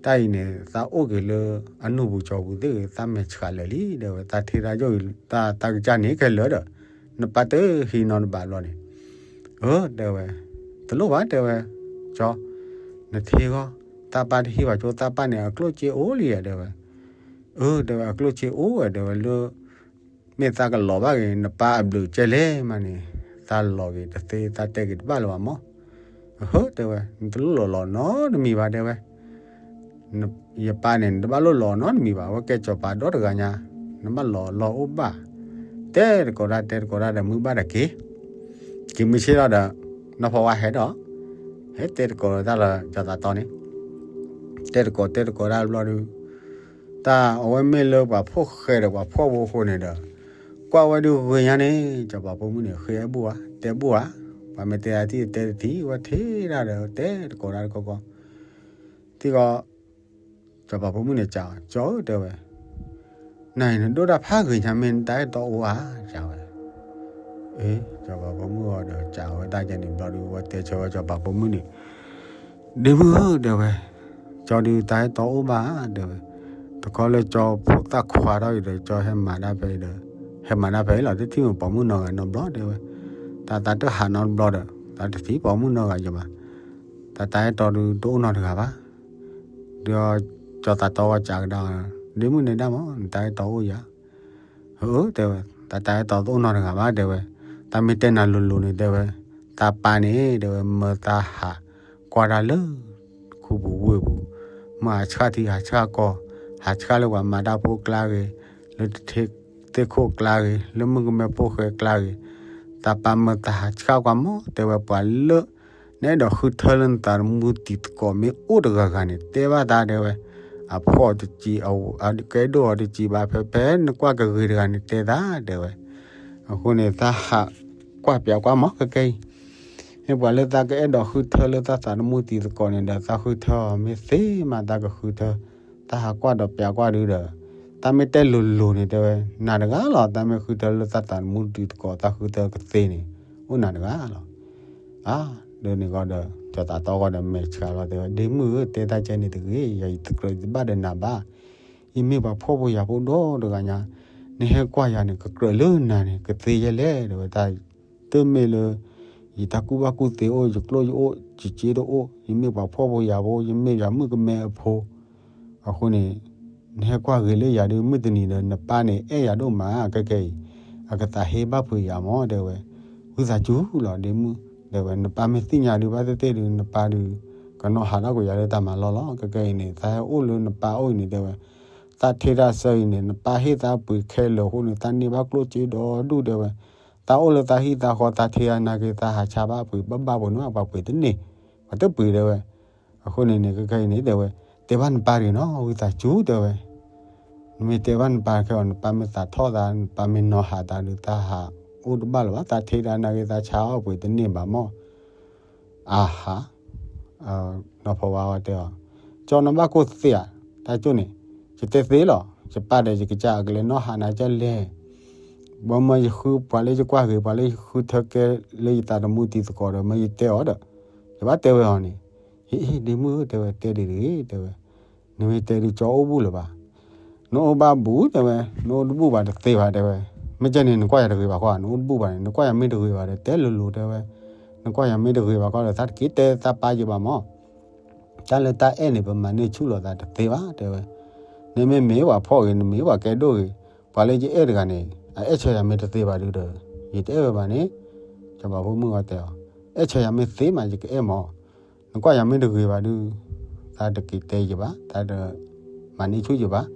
တၢ်အံၤန့ၣ် သးအိၣ်က့ၤလၢအနူၢ်ပူၤကၠီပူၤသ့ၣ်ဂ့ၤ သးမဲာ်ဆှးလၢာ်လံ တဲဝဲ, သးထ့တၢ်ယိာ်အံၤ သးကစၢ်န့ၣ်ခဲလၢာ်ဒီး နပၢ်တဟံးနီတဘ့ၣ်ဘျီန့ၣ်, အၢ တဲဝဲ, တလိၣ်ဘၣ် တဲဝဲ, ကၠီ, နထ့ဂီၢ်, သးပၢ်တဟံးဘၣ်ကၠိ သးပၢ်န့ၣ် အကျိၣ်စ့အိၣ်လံဧါ တဲဝဲ, အၢ တဲဝဲ အကျိၣ်စ့အိၣ်ဝဲ တဲဝဲ လၢ မ့ၢ်သးကလီၤဘၣ်က့ၤ နပၢ်အဘျုးကဲလဲၣ်မးန့ၣ်, သးလီၤက့ၤတသ့ သးတဲက့ၤတဘၣ်လၢၤဘၣ်မး, အဟၢ တဲဝဲ နတလိၣ်လီၤလီၤနီတမံၤဘၣ် တဲဝဲ ယပၢ်န့ၣ် နတဘၣ်လိၣ်လီၤနီတမံၤဘၣ်, အဝဲကဲစီၤပၤဒီတဂၤညါ, နဘၣ်လီၤလီၤအိၣ်ဘၣ်, တဲတကိးဒၣ် တဲတကိးဒၣ်ဒီး မုၢ်ဘၣ်ဒီးက့ၤ, က့ၤမုၢ်ဆ့ၣ်ထီၣ်ဒီး နီၢ်ဖီဝါဟဲဒီး, ဟဲတဲတကိးတၢ်လၢစီၤသးတီန့ၣ်, တဲတကိးတဲတကိးဒၣ်ဘျီဒုး, တၢ်အဝဲမ့ၢ်လၢပှၤဖှီၣ်ဃဲဒီးပှၤဖှီၣ်ဖိအဃိန့ၣ်ဒီး, ကွၢ်ဝဲဒုးဂ့ၤညါန့ၣ် စီၤပၤဖိမုၣ်န့ၣ် ဃ့အဲၣ်ဘူၣ်ဧါ တဲဘူၣ်ဧါ, ပှၤမ့ၢ်တဲအသံတဲတသံ ဝဲထံၣ်ဒၣ်ဒီး တဲတကိးဒၣ်တကီကီ, သံကီး စီၤပၤဖိမုၣ်န့ၣ် ကးအီၤ ကၠီဧၢ တဲဝဲ, နၤအံၤနဒိၣ်တၢ်ဖးဂ့ၤညါ မ့ၢ်နတၢ်အဲၣ်တီအိၣ်ဧါ ကးဝဲ, အ့ စီၤပၤဖိမုၣ်အီၤဒီး ကးဝဲတၢ်ကဲန့ၣ်ဘျီဒုး ဝဲတဲဆၢဝဲစီၤပၤဖိမုၣ်န့ၣ်, ဒ့မုၣ်ဧၢ တဲဝဲ, ကၠီဒုးတၢ်အဲၣ်တီအိၣ်ဘၣ် တဲဝဲ, တခီလၢကၠီဖိသၣ်ခွါထီၣ်အံၤဒီး ကၠီဟဲမၤတၢ်ဖဲအံၤဒီး, ဟဲမၤတၢ်ဖဲအံၤလီၤ တထံၣ်မ့ၢ်ပိာ်မုၣ်နီတဂၤနီတဘျီ တဲဝဲ, တၢ်သးတဟးနီတဘျီဒီး တၢ်တထံၣ်ပိာ်မုၣ်နီတဂၤယဘၣ်, တၢ်တၢ်အဲၣ်တီဒုးတအိၣ်နီတဂၤဘၣ်, ဒီးစီၤသးတီဝဲကးကဒါ, ဒ့မုၣ်န့ၣ်ဒၣ်မး နတၢ်အဲၣ်တီအိၣ်ယၤ အၢ တဲဝဲ, တၢ်တၢ်အဲၣ်တီတအိၣ်နီတဂၤဘၣ် တဲဝဲ, တၢ်မ့ၢ်တဲနၤလိၤလိၤန့ၣ် တဲဝဲ, သးပၢ်န့ၣ် တဲဝဲ မၢသးဟးကွၢ်တၢ်လၢ ခူပူၤဝ့ၢ်ပူၤ, မ့ၢ်ဟးဆှၣ်ထံဟးဆှၣ်ကီၢ်, ဟးဆှၣ်လၢပှၤမၤတၢ်ဖိကျါဂ့ၤ, လၢတထ့သ့ၣ်ခိၣ်ကျါဂ့ၤ, လၢမုၣ်ကမဲဖိဃဲကျါဂ့ၤ, သးပၢ်မၢသးဟးဆှၣ်ကွၢ်မး တဲဝဲ ပှၤလၢ နအဲၣ်ဒိးဃုထၢလၢနသးသမူတံၤသကိးမ့ၢ်အိၣ်တဂၤဂၤန့ၣ် တဲဘၣ်သး တဲဝဲ, အဖှီၣ်တကံ, အကဲဒိၣ်အီၤတကံဘၣ် ဖဲဖဲနကွၢ်ကဂ့ၤတဂၤန့ၣ် တဲသး တဲဝဲ, အဃိန့ၣ် သးဟးကွၢ်ပျးကွၢ်မး ခဲကဲအံၤ, မ့ၢ်ပှၤလၢသးကအဲၣ်ဒိးဃုထၢလၢသးသးသမူတံၤသကိးန့ၣ်ဒီး သးဃုထၢအီၤ မ့ၢ်သ့မးသးကဃုထၢ, သးဟးကွၢ်ဒီးပျးကွၢ်ဒုဒီး, တၢ်မ့ၢ်တဲလိၤလိၤန့ၣ် တဲဝဲ နၤတဂၤလီၤ, သးမ့ၢ်ဃုထၢလၢသးသးသမူတံၤသကိး သးဃုထၢကသ့န့ၣ် အိၣ်နၤတဂၤလီၤ. အါ, ဒီးန့ၣ်ဂီၤဒီး စီၤသးတီဂီၤဒီး မဲာ်ဆှးလီၤ တဲဝဲ ဒ့မုၣ်ဧၢ တဲတၢ်ကဲန့ၣ်တဂ့ၤ, ယၤယတကြၢးတဘၣ်ဒီးနၤဘၣ်, ယမ့ၢ်ပှၤဖှီၣ်ဖိယာ်ဖိဒီတဂၤညါ, နဟဲကွၢ်ယၤန့ၣ် ကကြၢးလၢနၤန့ၣ် ကသ့ယဲလဲၣ် တဲဝဲ, တၢ်တမ့ၢ်လၢ ယတၢ်ကူၣ်ဘၣ်ကူၣ်သ့အိၣ်, ယကျိၣ်ယအိၣ်, ယစ့တအိၣ်, ယမ့ၢ်ပှၤဖှီၣ်ဖိယာ်ဖိ, ယမ့ၢ်ယၤမုၣ်ကမဲအဖိ, အဃိန့ၣ် နဟဲကွၢ်ဂ့ၤလၢယၤဒုး မုၢ်တနံၤဒီး နပၢ်န့ၣ်အဲၣ်ယၤဒိၣ်မး ခဲကနံၣ်အံၤ အကသးဟ့ဘၣ်ဖုးယၤမၢ် တဲဝဲ. ဝံသးစူၤလီၤ ဒ့မုၣ် တဲဝဲ, နပၢ်မ့ၢ်သ့ၣ်ညါဒုးဘၣ်သ့ၣ်သ့ၣ်ဒုး နပၢ်ဒုး ကနီၣ်ဟးထီၣ်ကွံာ်ယၤလၢတၢ်မၤလီၢ်လီၤ. ခဲကနံၣ်အံၤန့ၣ် သးဟဲအိၣ်လၢနပၢ်အိၣ်အံၤန့ၣ် တဲဝဲ, သးထံၣ်တၢ်ဆၢအံၤန့ၣ် နပၢ်ဟ့ၣ်သးပှ့ၤခဲလၢာ်အဃိန့ၣ် သးန့ၢ်ဘၣ်ကျိၣ်စ့ဒီဒူၣ် တဲဝဲ. သးအိၣ်လၢသးဟံၣ်သးဃီ သးထံၣ်အနၢ်က့ၤ သးဟးဆါဘၣ်ပှ့ၤ ဘၣ်ဘၣ်ပှ့ၤနီၤ ပှၤပှ့ၤတန့ၢ် ပှၤတပှ့ၤ တဲဝဲ. အဃိန့ၣ်န့ၣ် ခဲကနံၣ်အံၤန့ၣ် တဲဝဲ, တဲဘၣ်နပၢ်တဂ့ၤနီၤ ဝံသးစူၤ တဲဝဲ. နမ့ၢ်တဲဘၣ်နပၢ်ခဲအံၤ နပၢ်မ့ၢ်သးထီၣ်သး နပၢ်မ့ၢ်နီၣ်ဟးသးဒုး သးဟးအိၣ်တဘၣ်လၢၤဘၣ် သးထံၣ်တၢ်နၢ်က့ၤ သးဆါအီၣ်ပှ့ၤတန့ၢ်ဘၣ်မၢ်. အဟါ, နီၢ်ဖီဝါတဲအီၤ, ကၠီနီၢ်ဘၣ်ကိၢ်သ့ဧါ, တၢ်ကၠိၣ်န့ၣ်, ယတဲသ့လီၤ, ယပၢ်ဒီးယကစၢ်အကလဲၤနီၣ်ဟးနၤကၢ်လဲၣ်. ဘၣ်မၢယဃုပှၤလၢယကွၢ်ဂ့ၤ ပှၤလၢယဃုထၢကဲလၢယသးသမူတံၤသကိးဒီး မၢယတဲအီၤဒီး, ယဘၣ်တဲဝဲအီၤန့ၣ်, ဟ့ၣ်ဒ့မုၣ်ဧၢ တဲဝဲ, တဲဒံးတဂ့ၤ တဲဝဲ. နမ့ၢ်တဲဒုးကၠီအိၣ်ဘူးလၢၤဘၣ်. နအိၣ်ဘၣ်ဘူး တဲဝဲ, နအိၣ်တဘူးဘၣ်တသ့ဘၣ် တဲဝဲ. မ့ၢ်ကဲန့ၣ် နကွၢ်ယၤတဂ့ၤဘၣ်ဃီ, နအိၣ်တဘူးဘၣ်န့ၣ် နကွၢ်ယၤမ့ၢ်တဂ့ၤဘၣ်ဒီး တဲလိၤလိၤ တဲဝဲ. နကွၢ်ယၤမ့ၢ်တဂ့ၤဘၣ်ဃီဒီး သးတက့ၤတဲသးပၢ်ယဘၣ်မၢ်. တၢ်လၢတၢ်အဲၣ်န့ၣ် ပမၤန့ၢ်ဆူၣ်လိာ်သးတသ့ဘၣ် တဲဝဲ. နမ့ၢ်မ့ၢ်ပှၤဖှီၣ်ဂ့ၤ နမ့ၢ်ပှၤကဲဒိၣ်ဂ့ၤ, ပှၤလၢယအဲၣ်တဂၤန့ၣ် အအဲၣ်ဆၢယၤမ့ၢ်တသ့ဘၣ်ဒုဒီး ယတအဲၣ်ဝဲဘၣ်န့ၣ်, စီၤပၤဖိမုၣ်ဂီၤတဲအီၤ, အဲၣ်ဆၢယၤမ့ၢ်သ့မး ယကအဲၣ်မၢ်. နကွၢ်ယၤမ့ၢ်တဂ့ၤဘၣ်ဒု, သးတက့ၤတဲယဘၣ်, သးတမၤန့ၢ်ဆူၣ်ယဘၣ်.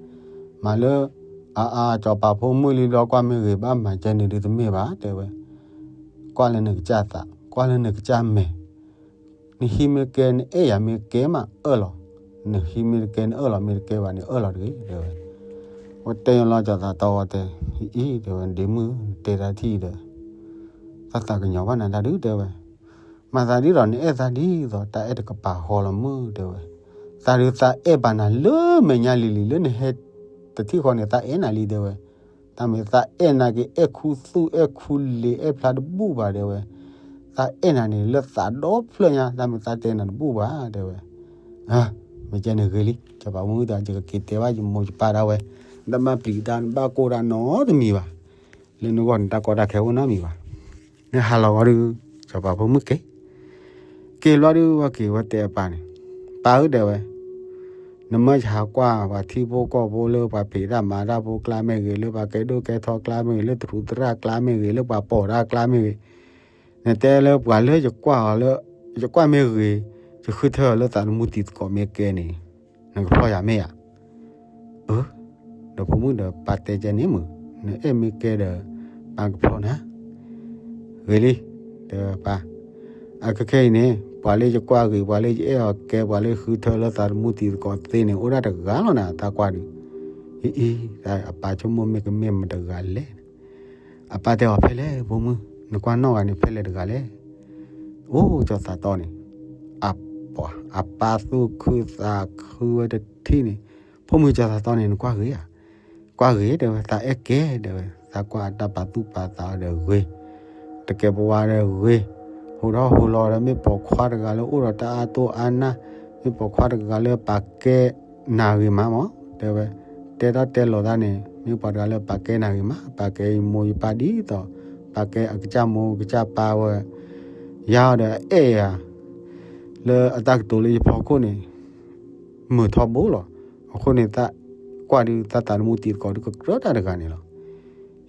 မၤလၢ အအါ စီၤပၤဖိမုၣ်လံဘျီ ကွၢ်မ့ၢ်ဂ့ၤဘၣ် မၤကဲန့ၣ်ဒုတမ့ၢ်ဘၣ် တဲဝဲ. ကွၢ်လၢနကစၢ်သး, ကွၢ်လၢနကစၢ်မဲာ် နဟံးမ့ၢ်ကဲ နအဲၣ်ယၤမ့ၢ်ကဲမးအၢၣ်လီၤ, နဟံးမ့ၢ်တကဲ နအၢၣ်လီၤမ့ၢ်တကဲဘၣ်န့ၣ် အၢၣ်လီၤတဂ့ၤ တဲဝဲ. အဝဲတဲညီလီၤ စီၤသးတီဝဲတဲ, အံၤ တဲဝဲ ဒ့မုၣ် နတဲတၢ်ထံၣ်ဒီး သးသးကညီၤဘၣ်နၤတၢ်ဒု တဲဝဲ. မၤသးဒ်သိး နအဲၣ်သးဒ်သိး တၢ်အဲၣ်တကပၤဃီလီၤမုၣ် တဲဝဲ. သးဒုးသးအဲၣ်ဘၣ်နၤလၢမဲာ်ညါလံၤလံၤ လၢနဟဲတထံၣ်ဃီန့ၣ် သးအဲၣ်နၤလံ တဲဝဲ. တၢ်မ့ၢ်သးအဲၣ်နၤက့ၤ အဲၣ်ခူသူၣ်အဲၣ်ခူလ့ၤ အဲၣ်ဖျါတဘူၣ်ဘၣ် တဲဝဲ. သးအဲၣ်နၤန့ၣ် လၢသးဒီဖျၢၣ်ညါ တၢ်မ့ၢ်သးတဲနၤတဘူၣ်ဘၣ် တဲဝဲ. မ့ၢ်ကဲန့ၣ်ဂ့ၤလံ စီၤပၤမုၣ်ဒီး ယကက့ၤတဲဘၣ်ယမိၢ်ယပၢ်ဒၣ်ဝဲ, တဘၣ်ပျံၤတၢ် တဘၣ်ကိၢ်တၢ်နီတမံၤဘၣ်, လၢနဂီၢ်န့ၣ်တၢ်ကီတၢ်ခဲအိၣ်နီတမံၤဘၣ်. နဟးလီၤဂီၤဒုး စီၤပၤဖိမုၣ်က့ၤ က့ၤဘျီဒုး ဝဲက့ၤဝဲတဲအပၢ်န့ၣ်, ပၢ်ဧၢ တဲဝဲ, နမၢယဟးကွၢ်ပှၤထံဖိကီၢ်ဖိလၢပှၤဖံးတၢ်မၤတၢ်ဖိကျါမ့ၢ်ဂ့ၤ, လၢပှၤကဲဒိၣ်ကဲထီကျါမ့ၢ်ဂ့ၤ, လၢသရူးသရၣ်ကျါမ့ၢ်ဂ့ၤ, လၢပှၤပိာ်တၢ်ကျါမ့ၢ်ဂ့ၤ, နတဲလၢပှၤလၢယကွၢ်အီၤလၢ ယကွၢ်မ့ၢ်ဂ့ၤ, ယဃုထၢအီၤလၢသးသမူတံၤသကိးမ့ၢ်ကဲန့ၣ် နကဖျီယၤမ့ၢ်ဧါ. အၢ, ဒီးဖိမုၣ်ဒီးပၢ်တဲကဲန့ၣ်မုၢ်, နအဲၣ်မ့ၢ်ကဲဒီး ပၢ်ကဖျီနၤ ဂ့ၤလံ, တဲဝဲပၢ်, အခဲခဲအံၤန့ၣ် ပှၤလၢယကွၢ်ဂ့ၤ ပှၤလၢယအဲၣ်အီၤကဲ ပှၤလၢယဃုထၢလၢသးသမူတံၤသကိးသ့န့ၣ် အိၣ်ဒၣ်တဂၤလီၤနၤ သးကွၢ်ဒုး, အံၤအံၤ အပၢ်ဆိကမိၣ်မ့ၢ်ကမ့ၢ်မတၤတဂၤလဲၣ်. အပၢ်တဲအီၤဖဲလဲၣ် ဖိမုၣ် နကွၢ်နီၣ်ဂၤန့ၣ် ဖဲလဲၣ်တဂၤလဲၣ်. အိၣ် စီၤသးတီန့ၣ် အပှၤ အပၢ်သူၣ်ခုသးခုဝဲတထံၣ်န့ၣ်, ဖိမုၣ် စီၤသးတီန့ၣ် နကွၢ်ဂ့ၤဧါ. ကွၢ်ဂ့ၤ တဲဝဲ, သးအဲၣ်ကဲ တဲဝဲ, သးကွၢ်အတၢ်ပာ်သူၣ်ပာ်သးဒီးဂ့ၤ, တကဲပဝါဒီးဂ့ၤ, ဟူထီၣ်ဟူလီၤဒီး မ့ၢ်ပိာ်ခွါတဂၤလၢအိၣ်ဒီးတၢ်အါတိၢ်အါနၢ်, မ့ၢ်ပိာ်ခွါတဂၤလၢပာ်ကဲနၤဂ့ၤမးမၢ် တဲဝဲ, တဲထီၣ်တဲလီၤသးန့ၣ် မ့ၢ်ပှၤတဂၤလၢပာ်ကဲနၤဂ့ၤမး, ပာ်ကဲယမိၢ်ယပၢ်ဒ်သိး ပာ်ကဲအကစၢ်မိၢ်ကစၢ်ပၢ်ဝဲ, ယၤဒီးအအဲၣ်ယၤ လၢအတၢ်ကတိၤလၢယဖီခိၣ်န့ၣ် မုာ်ထီဘိလီၤ. အဃိန့ၣ် သးကွၢ်ဒုး သးသးသမူတံၤသကိးဒုး ကကြၢးတၢ်တဂၤန့ၣ်လီၤ.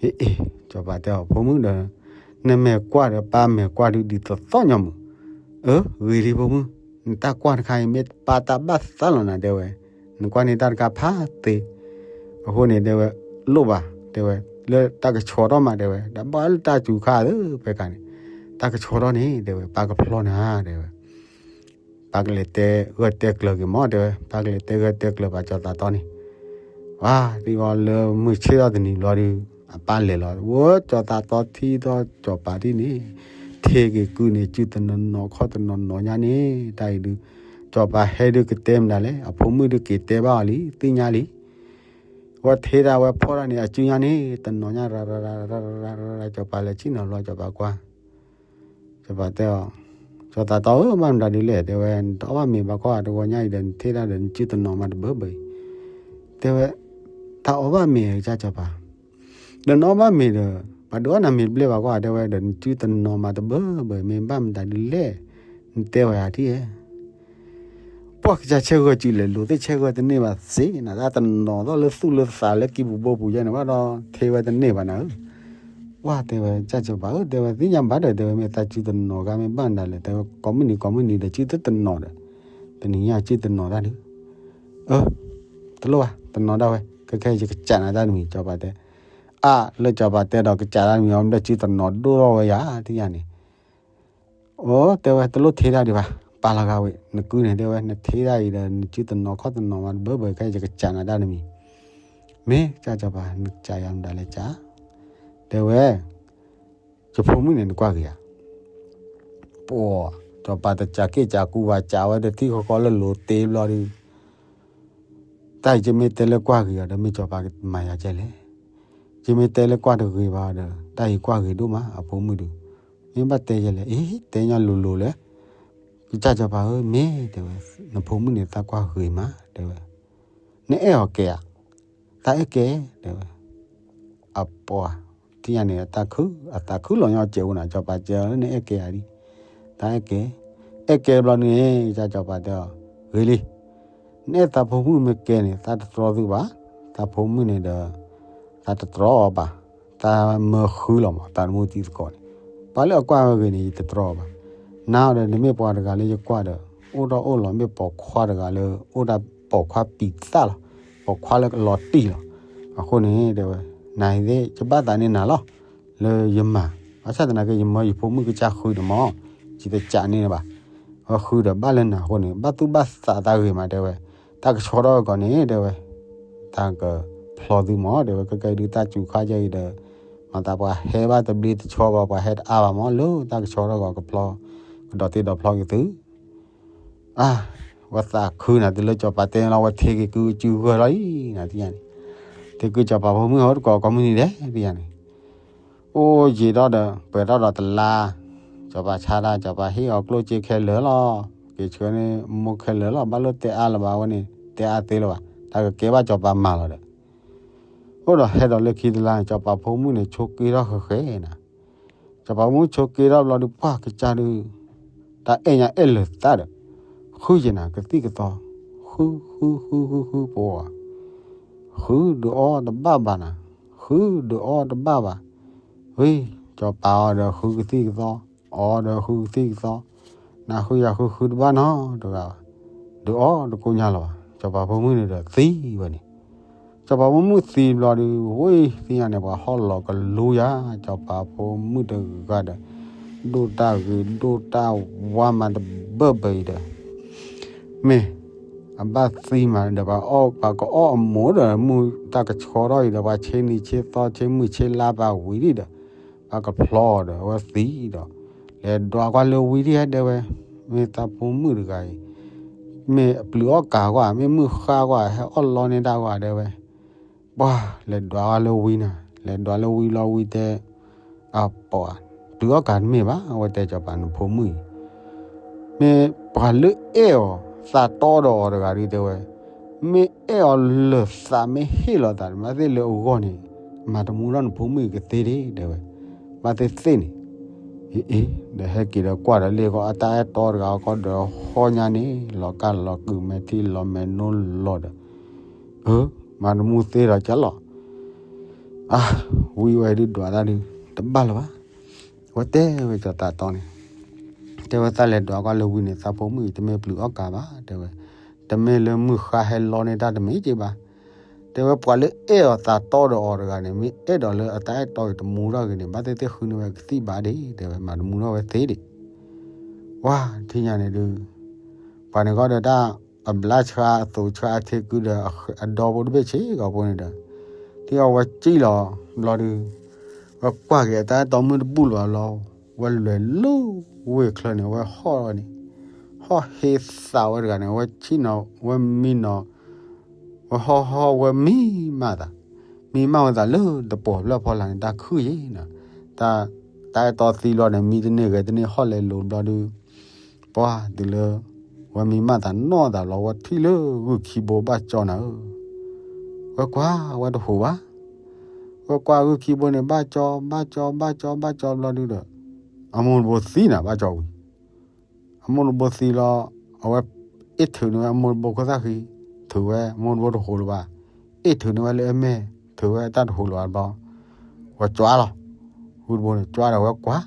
ဟ့ၣ်အ့ၣ် စီၤပၤတဲအီၤ ဖိမုၣ်ဒီး နမဲာ်ကွၢ်ဒီးပၢ်မဲာ်ကွၢ်ဒုး ဒ်သိးသိးညီမုၢ်. အၢ ဂ့ၤလံဖိမုၣ်, နတၢ်ကွၢ်တခါအံၤ မ့ၢ်ပၢ်တၢ်ဘၣ်သးလီၤနၤ တဲဝဲ, နကွၢ်န့ၢ်တၢ်တခါဖးသ့. အဃိန့ၣ် တဲဝဲ လိၣ်ဘၣ် တဲဝဲ, လၢတၢ်ကဆှီထီၣ်မး တဲဝဲ, တၢ်ဘၣ်လၢတၢ်စူၤခါဧၢ ဖဲခါန့ၣ်, တၢ်ကဆှီထီၣ်န့ၣ် တဲဝဲ ပၢ်ကဖျီနၤ တဲဝဲ. ပၢ်ကလဲၤတဲဂၢၢ်တဲကျၢၤက့ၤမၢ် တဲဝဲ, ပၢ်ကလဲၤတဲဂၢၢ်တဲကျၢၤဘၣ်စီၤသးတီန့ၣ်, ဝါ ဒ်အီၤလၢမုၢ်ဆ့ၣ်ထီၣ်တနံၤဘျီဒုး အပၢ်လဲၤလီၤ ဝဲစီၤသးတီထံၣ်ထီၣ်စီၤပၤဒ်န့ၣ်, ထံၣ်က့ၤကုန့ၣ် စုတနီၤနီၤခီၣ်တနီၤနီၤညါန့ၣ် တၢ်အံၤဒုး, စီၤပၤဟဲဒုးကတဲမနုၤလဲၣ်, အဖိမုၣ်ဒုးက့ၤတဲဘၣ်အီၤလံ သ့ၣ်ညါလံ. ဝဲထံၣ်ဒၣ်ဝဲဖီၣ်ဒၣ်န့ၣ် အစုညါန့ၣ် တနီၤညါရၤရၤရၤရၤရၤရၤ စီၤပၤလဲၤဆ့ၣ်နီၤလီၤ စီၤပၤကွၢ် စီၤပၤတဲအီၤ, စီၤသးတီဧၢ ဘၣ်မတၤဒ်လဲၣ် တဲဝဲ, နတအီၣ်ဘၣ်မ့ၤဘၣ်ခီ တဂီၤညါအံၤဒီး နထံၣ်ဒၣ်ဒီး နစုတနီၤမးတဘၢဘၢအံၤ, တဲဝဲ, တၢ်အီၣ်ဘၣ်မ့ၤကစၢ်စီၤပၤ, ဒီးနအီၣ်ဘၣ်မ့ၤဒီး ပှၤဒုးအီၣ်နၤမ့ၤတဘျဲၣ်ဘၣ်ခီ တဲဝဲ, ဒီးနစုတနီၤမးတဘၢဘၢအံၤ မ့ၢ်ဘၣ်မတၤဒ်လဲၣ်, နတဲဝဲယၤထံၣ်ဧါ. ပှၢ်ကစၢ်ဆဲးဂၢၢ်စုလဲၤလိာ်သ့ၣ်ဆဲးဂၢၢ်တန့ၢ်ဘၣ်သ့ၣ်နၤ တၢ်တနီၤသီၣ်လၢသူၣ်လၢသးလၢကံၢ်ပူၤဘိပူၤယဲန့ၣ်ဘၣ်ဒီး ထဲဝဲတန့ၢ်ဘၣ်နၤဧၢ. ပှၢ်တဲဝဲ ကၢ်စီၤပၤဧၢ တဲဝဲ သ့ၣ်ညါဘၣ်ဒီး တဲဝဲ မ့ၢ်သးစုတနီၤဂၤမ့ၢ်ဘၣ်နၤလဲၣ် တဲဝဲ ကိးမုၢ်နံၤကိးမုၢ်နံၤဒီးစုတတနီၤဒီး တနံၤညါစုတနီၤတၢ်ဒီး အၢ တလိၣ်ဘၣ် တနီၤဒၣ်ဝဲ ခဲခဲယကစးနၤတၢ်တမံၤ စီၤပၤတဲ. အါ လၢစီၤပၤတဲဒီးကစးတၢ်တမံၤ အီၤမ့ၢ်ဒီးစုတနီၤဒိၣ်ထီၣ်ဝဲယၤ ထံၣ်ညါန့ၣ် အိ တဲဝဲ တလိၣ်ထ့တၢ်ဒံးဘၣ် ပာ်လီၤဂာ်ဝံၤ နကုန့ၣ် တဲဝဲ နထ့တၢ်အံၤဒီး နစုတနီၤခီၣ်တနီၤမးတဘၢဘၢ ခဲယကစးနၤတၢ်တမံၤ. မ့ၢ် ကၢ်စီၤပၤ နကစးယၤမတၤလဲၣ်ကၢ် တဲဝဲ ယဖိမုၣ်န့ၣ် နကွၢ်ဂ့ၤဧါ. ပှၤ စီၤပၤတစးက့ၣ်စးကူဘၣ် စးဝဲတထံၣ်ဃီဃီလၢလိၤတ့ဘျီဒီး တၢ်အံၤယမ့ၢ်တဲလၢကွၢ်ဂ့ၤအီၤဒီး မ့ၢ်စီၤပၤကမၤယၤကဲလဲၣ်. ယမ့ၢ်တဲလၢကွၢ်တဂ့ၤဘၣ်ဒီး တၢ်အံၤကွၢ်ဂ့ၤဒိၣ်မး အဖိမုၣ်ဒီး မ့ၢ်ဘၣ်တဲယဲလဲၣ် အ့ တဲညီလိၤလိၤလဲၣ်. ကစၢ်စီၤပၤဧၢ မ့ၢ်တဲဝဲ နဖိမုၣ်န့ၣ် သးကွၢ်ဂ့ၤမး တဲဝဲ နအဲၣ်အီၤကဲဧါ. သးအဲၣ်ကဲ တဲဝဲ အပှၤ ထံၣ်ညါန့ၣ် အသးခု အသးခုလီၤညီကဲးအိၣ်နၤ စီၤပၤကဲလၢနအဲၣ်ကဲဧါဒံး သးအဲၣ်ကဲ အဲၣ်ကဲဘျီန့ၣ် ကစၢ်စီၤပၤတဲအီၤ ဂ့ၤလံ နအဲၣ်သးဖိမုၣ်မ့ၢ်ကဲန့ၣ် သးတတြီသုဘၣ် သးဖိမုၣ်န့ၣ်ဒီး သးတတြီအီၤဘၣ် သးမၢဃုလီၤမး သးတမူတံၤသကိးန့ၣ် ပှၤလၢအကွၢ်ဝဲဂ့ၤန့ၣ် ယတတြီအီၤဘၣ် နၤဒီးနမ့ၢ်ပှၤတဂၤလၢယကွၢ်ဒီး အိၣ်ထီၣ်အိၣ်လီၤ မ့ၢ်ပိာ်ခွါတဂၤလၢ အိၣ်ဒၣ်ပိာ်ခွါပံာ်သၣ်လီၤ ပိာ်ခွါလၢကလီၤတံၢ်လီၤ အဃိန့ၣ် တဲဝဲ နၤသ့ၣ် ယဘၣ်သးန့ၢ်နၤလီၤ လၢယမၤ ဘၣ်ဆၣ်သနာ်က့ ယမၢယဖိမုၣ်ကစၢ်ဃုန့ၣ်မး ယတစးန့ၢ်ဘၣ် အဃုဒီးဘၣ်လၢနၤအဃိန့ၣ် ဘၣ်သူၣ်ဘၣ်သးသးဂ့ၤမး တဲဝဲ တၢ်ကဆှီထီၣ်ဝဲကီးန့ၣ် တဲဝဲ တၢ်ကဖျီသုမး တဲဝဲ ကဲကဲဒုးတၢ်စူၤခါယဲအံၤဒီး မၤသးပှၤဟဲဘၣ်တဘျ့တဆီဘၣ် ပှၤဟဲတအါဘၣ်မး လၢတၢ်ကဆှီထီၣ်ကီးကဖျီ ကဒီးတ့ဒီးဖျီက့ၤသု အါ ဝဲသးခုနၤ တုၤလၢစီၤပၤတဲလီၤ ဝဲထံက့ၤကုစုဂၢၢ်လီၤအံၤ နၤတယၤန့ၣ် ထံကုစီၤပၤဖိမုၣ်ဟီတကိးကိးမုၢ်နံၤဒဲး တယၤန့ၣ် အိၣ်ယံာ်ထီၣ်ဒီး ပှဲၤထီၣ်ဒီးတလါ စီၤပၤဆါတၢ် စီၤပၤဟ့ၣ်အီၤကျိၣ်စ့ခဲလၢာ်လီၤ က့ၤဆှၢန့ၢ်မိၢ်ခဲလၢာ်လီၤ ဘၣ်လိၣ်တဲအါလၢၤဘၣ် အဝဲန့ၣ် တဲအါသ့လၢၤဘၣ် တၢ်ကကဲဘၣ်စီၤပၤမၤလီၤဒီး အိၣ်ဒီးဟဲဒီးလၢခံတလါန့ၣ် စီၤပၤဖိမုၣ်န့ၣ် ဆိးက့ထီၣ်ဃဲၤဃဲၤနၤ စီၤပၤဖိမုၣ်ဆိးက့ထီၣ်ဘျီဒုး ပှၢ်ကစၢ်ဒုး တၢ်အဲၣ်ညါအဲၣ်လၢာ်သးဒီး ဃုယဲနၤ ကသံၣ်ကသီ ဃု ဃု ဃု ဃု ဃု ပှၤ ဃုဒုးအီၣ်တဘၣ်ဘၣ်နၤ ဃုဒုးအီၣ်တဘၣ်ဘၣ် ဝံၤ စီၤပၤအီၤဒီးဃုကသံၣ်ကသီ အီၤဒီးဃုကသံၣ်ကသီ နဃုယၤဃုဃုတဘၣ်နီတဂၤဘၣ် ဒုးအီၣ်တကိညါလၢၤဘၣ် စီၤပၤဖိမုၣ်န့ၣ်ဒီးသံဝဲန့ၣ် စီၤပၤဖိမုၣ်သံဘျီဒုး ဝံၤသ့ၣ်ညါန့ၣ် ပှၤဟီၣ်လီၤကလူယၤ စီၤပၤဖိမုၣ်တဂၤဒီး ဒိၣ်တၢ်ဂ့ၤဒိၣ်တၢ်ဝါမးတဘၢဘၢအံၤဒီး မ့ၢ် အဘၣ်သံမးဒီး ပှၤအီၣ်ပှၤကအီၣ်အမိၢ်ဒီး မုၢ်တၢ်ကဆှီထီၣ်အံၤဒီး ပှၤဆ့နံၤဆ့သီဆ့မုၢ်ဆ့လါပှၤဝံၤဒံးဒီး ပှၤကဖျီအီၤဒီး အဝဲသံဒီး လဲၤဒွးကွၢ်လၢဝံၤဒံးဟဲတဲဝဲ မ့ၢ်သးဖိမုၣ်တဂၤအံၤ မ့ၢ်အပျုၤအီၣ်ကၤကွၢ် မ့ၢ်မုၢ်ဃါကွၢ် ဟဲအီၣ်လီန့ၢ်တၢ်ကွၢ်တဲဝဲ ပှၤလဲၤဒွးကွၢ်လၢဝံၤနၤ လဲၤဒွးလၢဝံၤလီၤဝံၤတဲ အပှၤ ပျုၤအီၣ်ကၤတမ့ၢ်ဘၣ် အဝဲတဲစီၤပၤနဖိမုၣ်အံၤ မ့ၢ်ပှၤလၢအဲၣ်အီၤသးတီဒီးအီၤတဂၤဒုးတဲဝဲ မ့ၢ်အဲၣ်အီၤလၢာ်သးမ့ၢ်ဟ့ၣ်လီၤသး မ့ၢ်သ့ၣ်လၢအဂီၢ်န့ၣ် မၤတမူထီၣ်နဖိမုၣ်အံၤကသ့ဒံး တဲဝဲ ဘၣ်သ့ၣ်သ့ၣ်န့ၣ် အ့ အ့ ဒီးဟဲက့ၤဒီးကွၢ်ဒီးလ့ၣ်ကီး အတၢ်အဲၣ်တီတဂၤအီၤကီးဒီးဟီညါန့ၣ် လီၤကၢ်လီၤကုာ်မဲာ်ထံလီၤမဲာ်နိလီၤဒီး အၢ မၤတမူသ့ဒီးကလီၤ အါ ဝံၤဝဲဒုးဒွးတၢ်ဒုး တဘၣ်လၢၤဘၣ် ဝဲတဲဝဲစီၤသးတီန့ၣ် တဲဝဲသးလဲၤဒွးကွၢ်လၢဝံၤန့ၣ် သးဖိမုၣ်အံၤတမ့ၢ်ပျုၤအီၣ်ကၤဘၣ် တဲဝဲ တမ့ၢ်လၢမုၢ်ဃါဟဲလီန့ၢ်တၢ်တမ့ၢ်က့ဘၣ် တဲဝဲပှၤလၢအဲၣ်အီၤသးတီဒီးအီၤတဂၤန့ၣ် မ့ၢ်အဲၣ်ဒိးလၢအတၢ်အဲၣ်တီအံၤတမူထီၣ်ဂ့ၤန့ၣ် ဘၣ်သ့ၣ်သ့ၣ်ဃုန့ၢ်ဝဲကသံၣ်ဘၣ်ဒံး တဲဝဲမၤတမူထီၣ်ဝဲသ့ဒံး ဝါ ထံၣ်ညါန့ၣ်ဒုး ပှၤန့ၣ်ဃီဒီးတၢ်အဘျါဆှါအသိးဆှါအထံကုဒီးအဒီဖိတဘ့ၣ်ဆ့ကီးဖိန့ၣ်ဒီး ထံၣ်အီၤဝဲစံၣ်လီၤဘျီဒုး ဝဲကွၢ်က့ၤအတၢ်အဲၣ်တီမုၢ်တဘူၣ်လၢၤဘၣ်လီၤ ဝဲလဲၤလၢဝ့ၢ်ချၢန့ၣ် ဝဲဟီၣ်ဝဲန့ၣ် ဟီၣ်ဟ့သးဝဲတဂၤန့ၣ် ဝဲဆံၣ်နီၤ ဝဲမံနီၤ ဝဲဟီၣ်ဟီၣ်ဝဲမံမးသး မံမးဝဲသးလၢတပှီၤဖျၢၣ်ဖီလာ်န့ၣ် တၢ်ခုၣ်ယံၤနီၤ တၢ် တၢ်အဲၣ်တီသံလီၤန့ၣ် မံတန့ၢ်ဂဲၤတန့ၢ်ဟီၣ်လဲၤလိၤဘျီဒုး ပှၤတုၤလၢ ဝဲမံမးသးနီၢ်သးလီၤ ဝဲထံၣ်လၢဂုၢ်ခံဘိဘၣ်ကၠီနၤဧၢ ဝဲကွၢ်ဝဲတဟူးဘၣ် ဝဲကွၢ်ဂုၢ်ခံဘိန့ၣ် ဘၣ်ကၠီ ဘၣ်ကၠီ ဘၣ်ကၠီ ဘၣ်ကၠီဘျီဒုးဒီး အမိၢ်တဘိသံနၤ ဘၣ်ကၠီဝံၤ အမိၢ်တဘိသံလီၤ အဝဲ အ့ၣ်ထုးန့ၢ်ဝဲအမိၢ်တဘိခိၣ်သၣ်ဃံ, ထုးဝဲမိၢ်တဘိတဟူးလၢၤဘၣ်, အ့ၣ်ထုးန့ၢ်ဝဲလၢအမဲာ်, ထုးဝဲတၢ်တဟူးလၢၤဘၣ်ဘျီ, ဝဲကွၢ်လီၤ, ဂုၢ်တဘိန့ၣ် ကွၢ်ဒီးဝဲကွၢ်,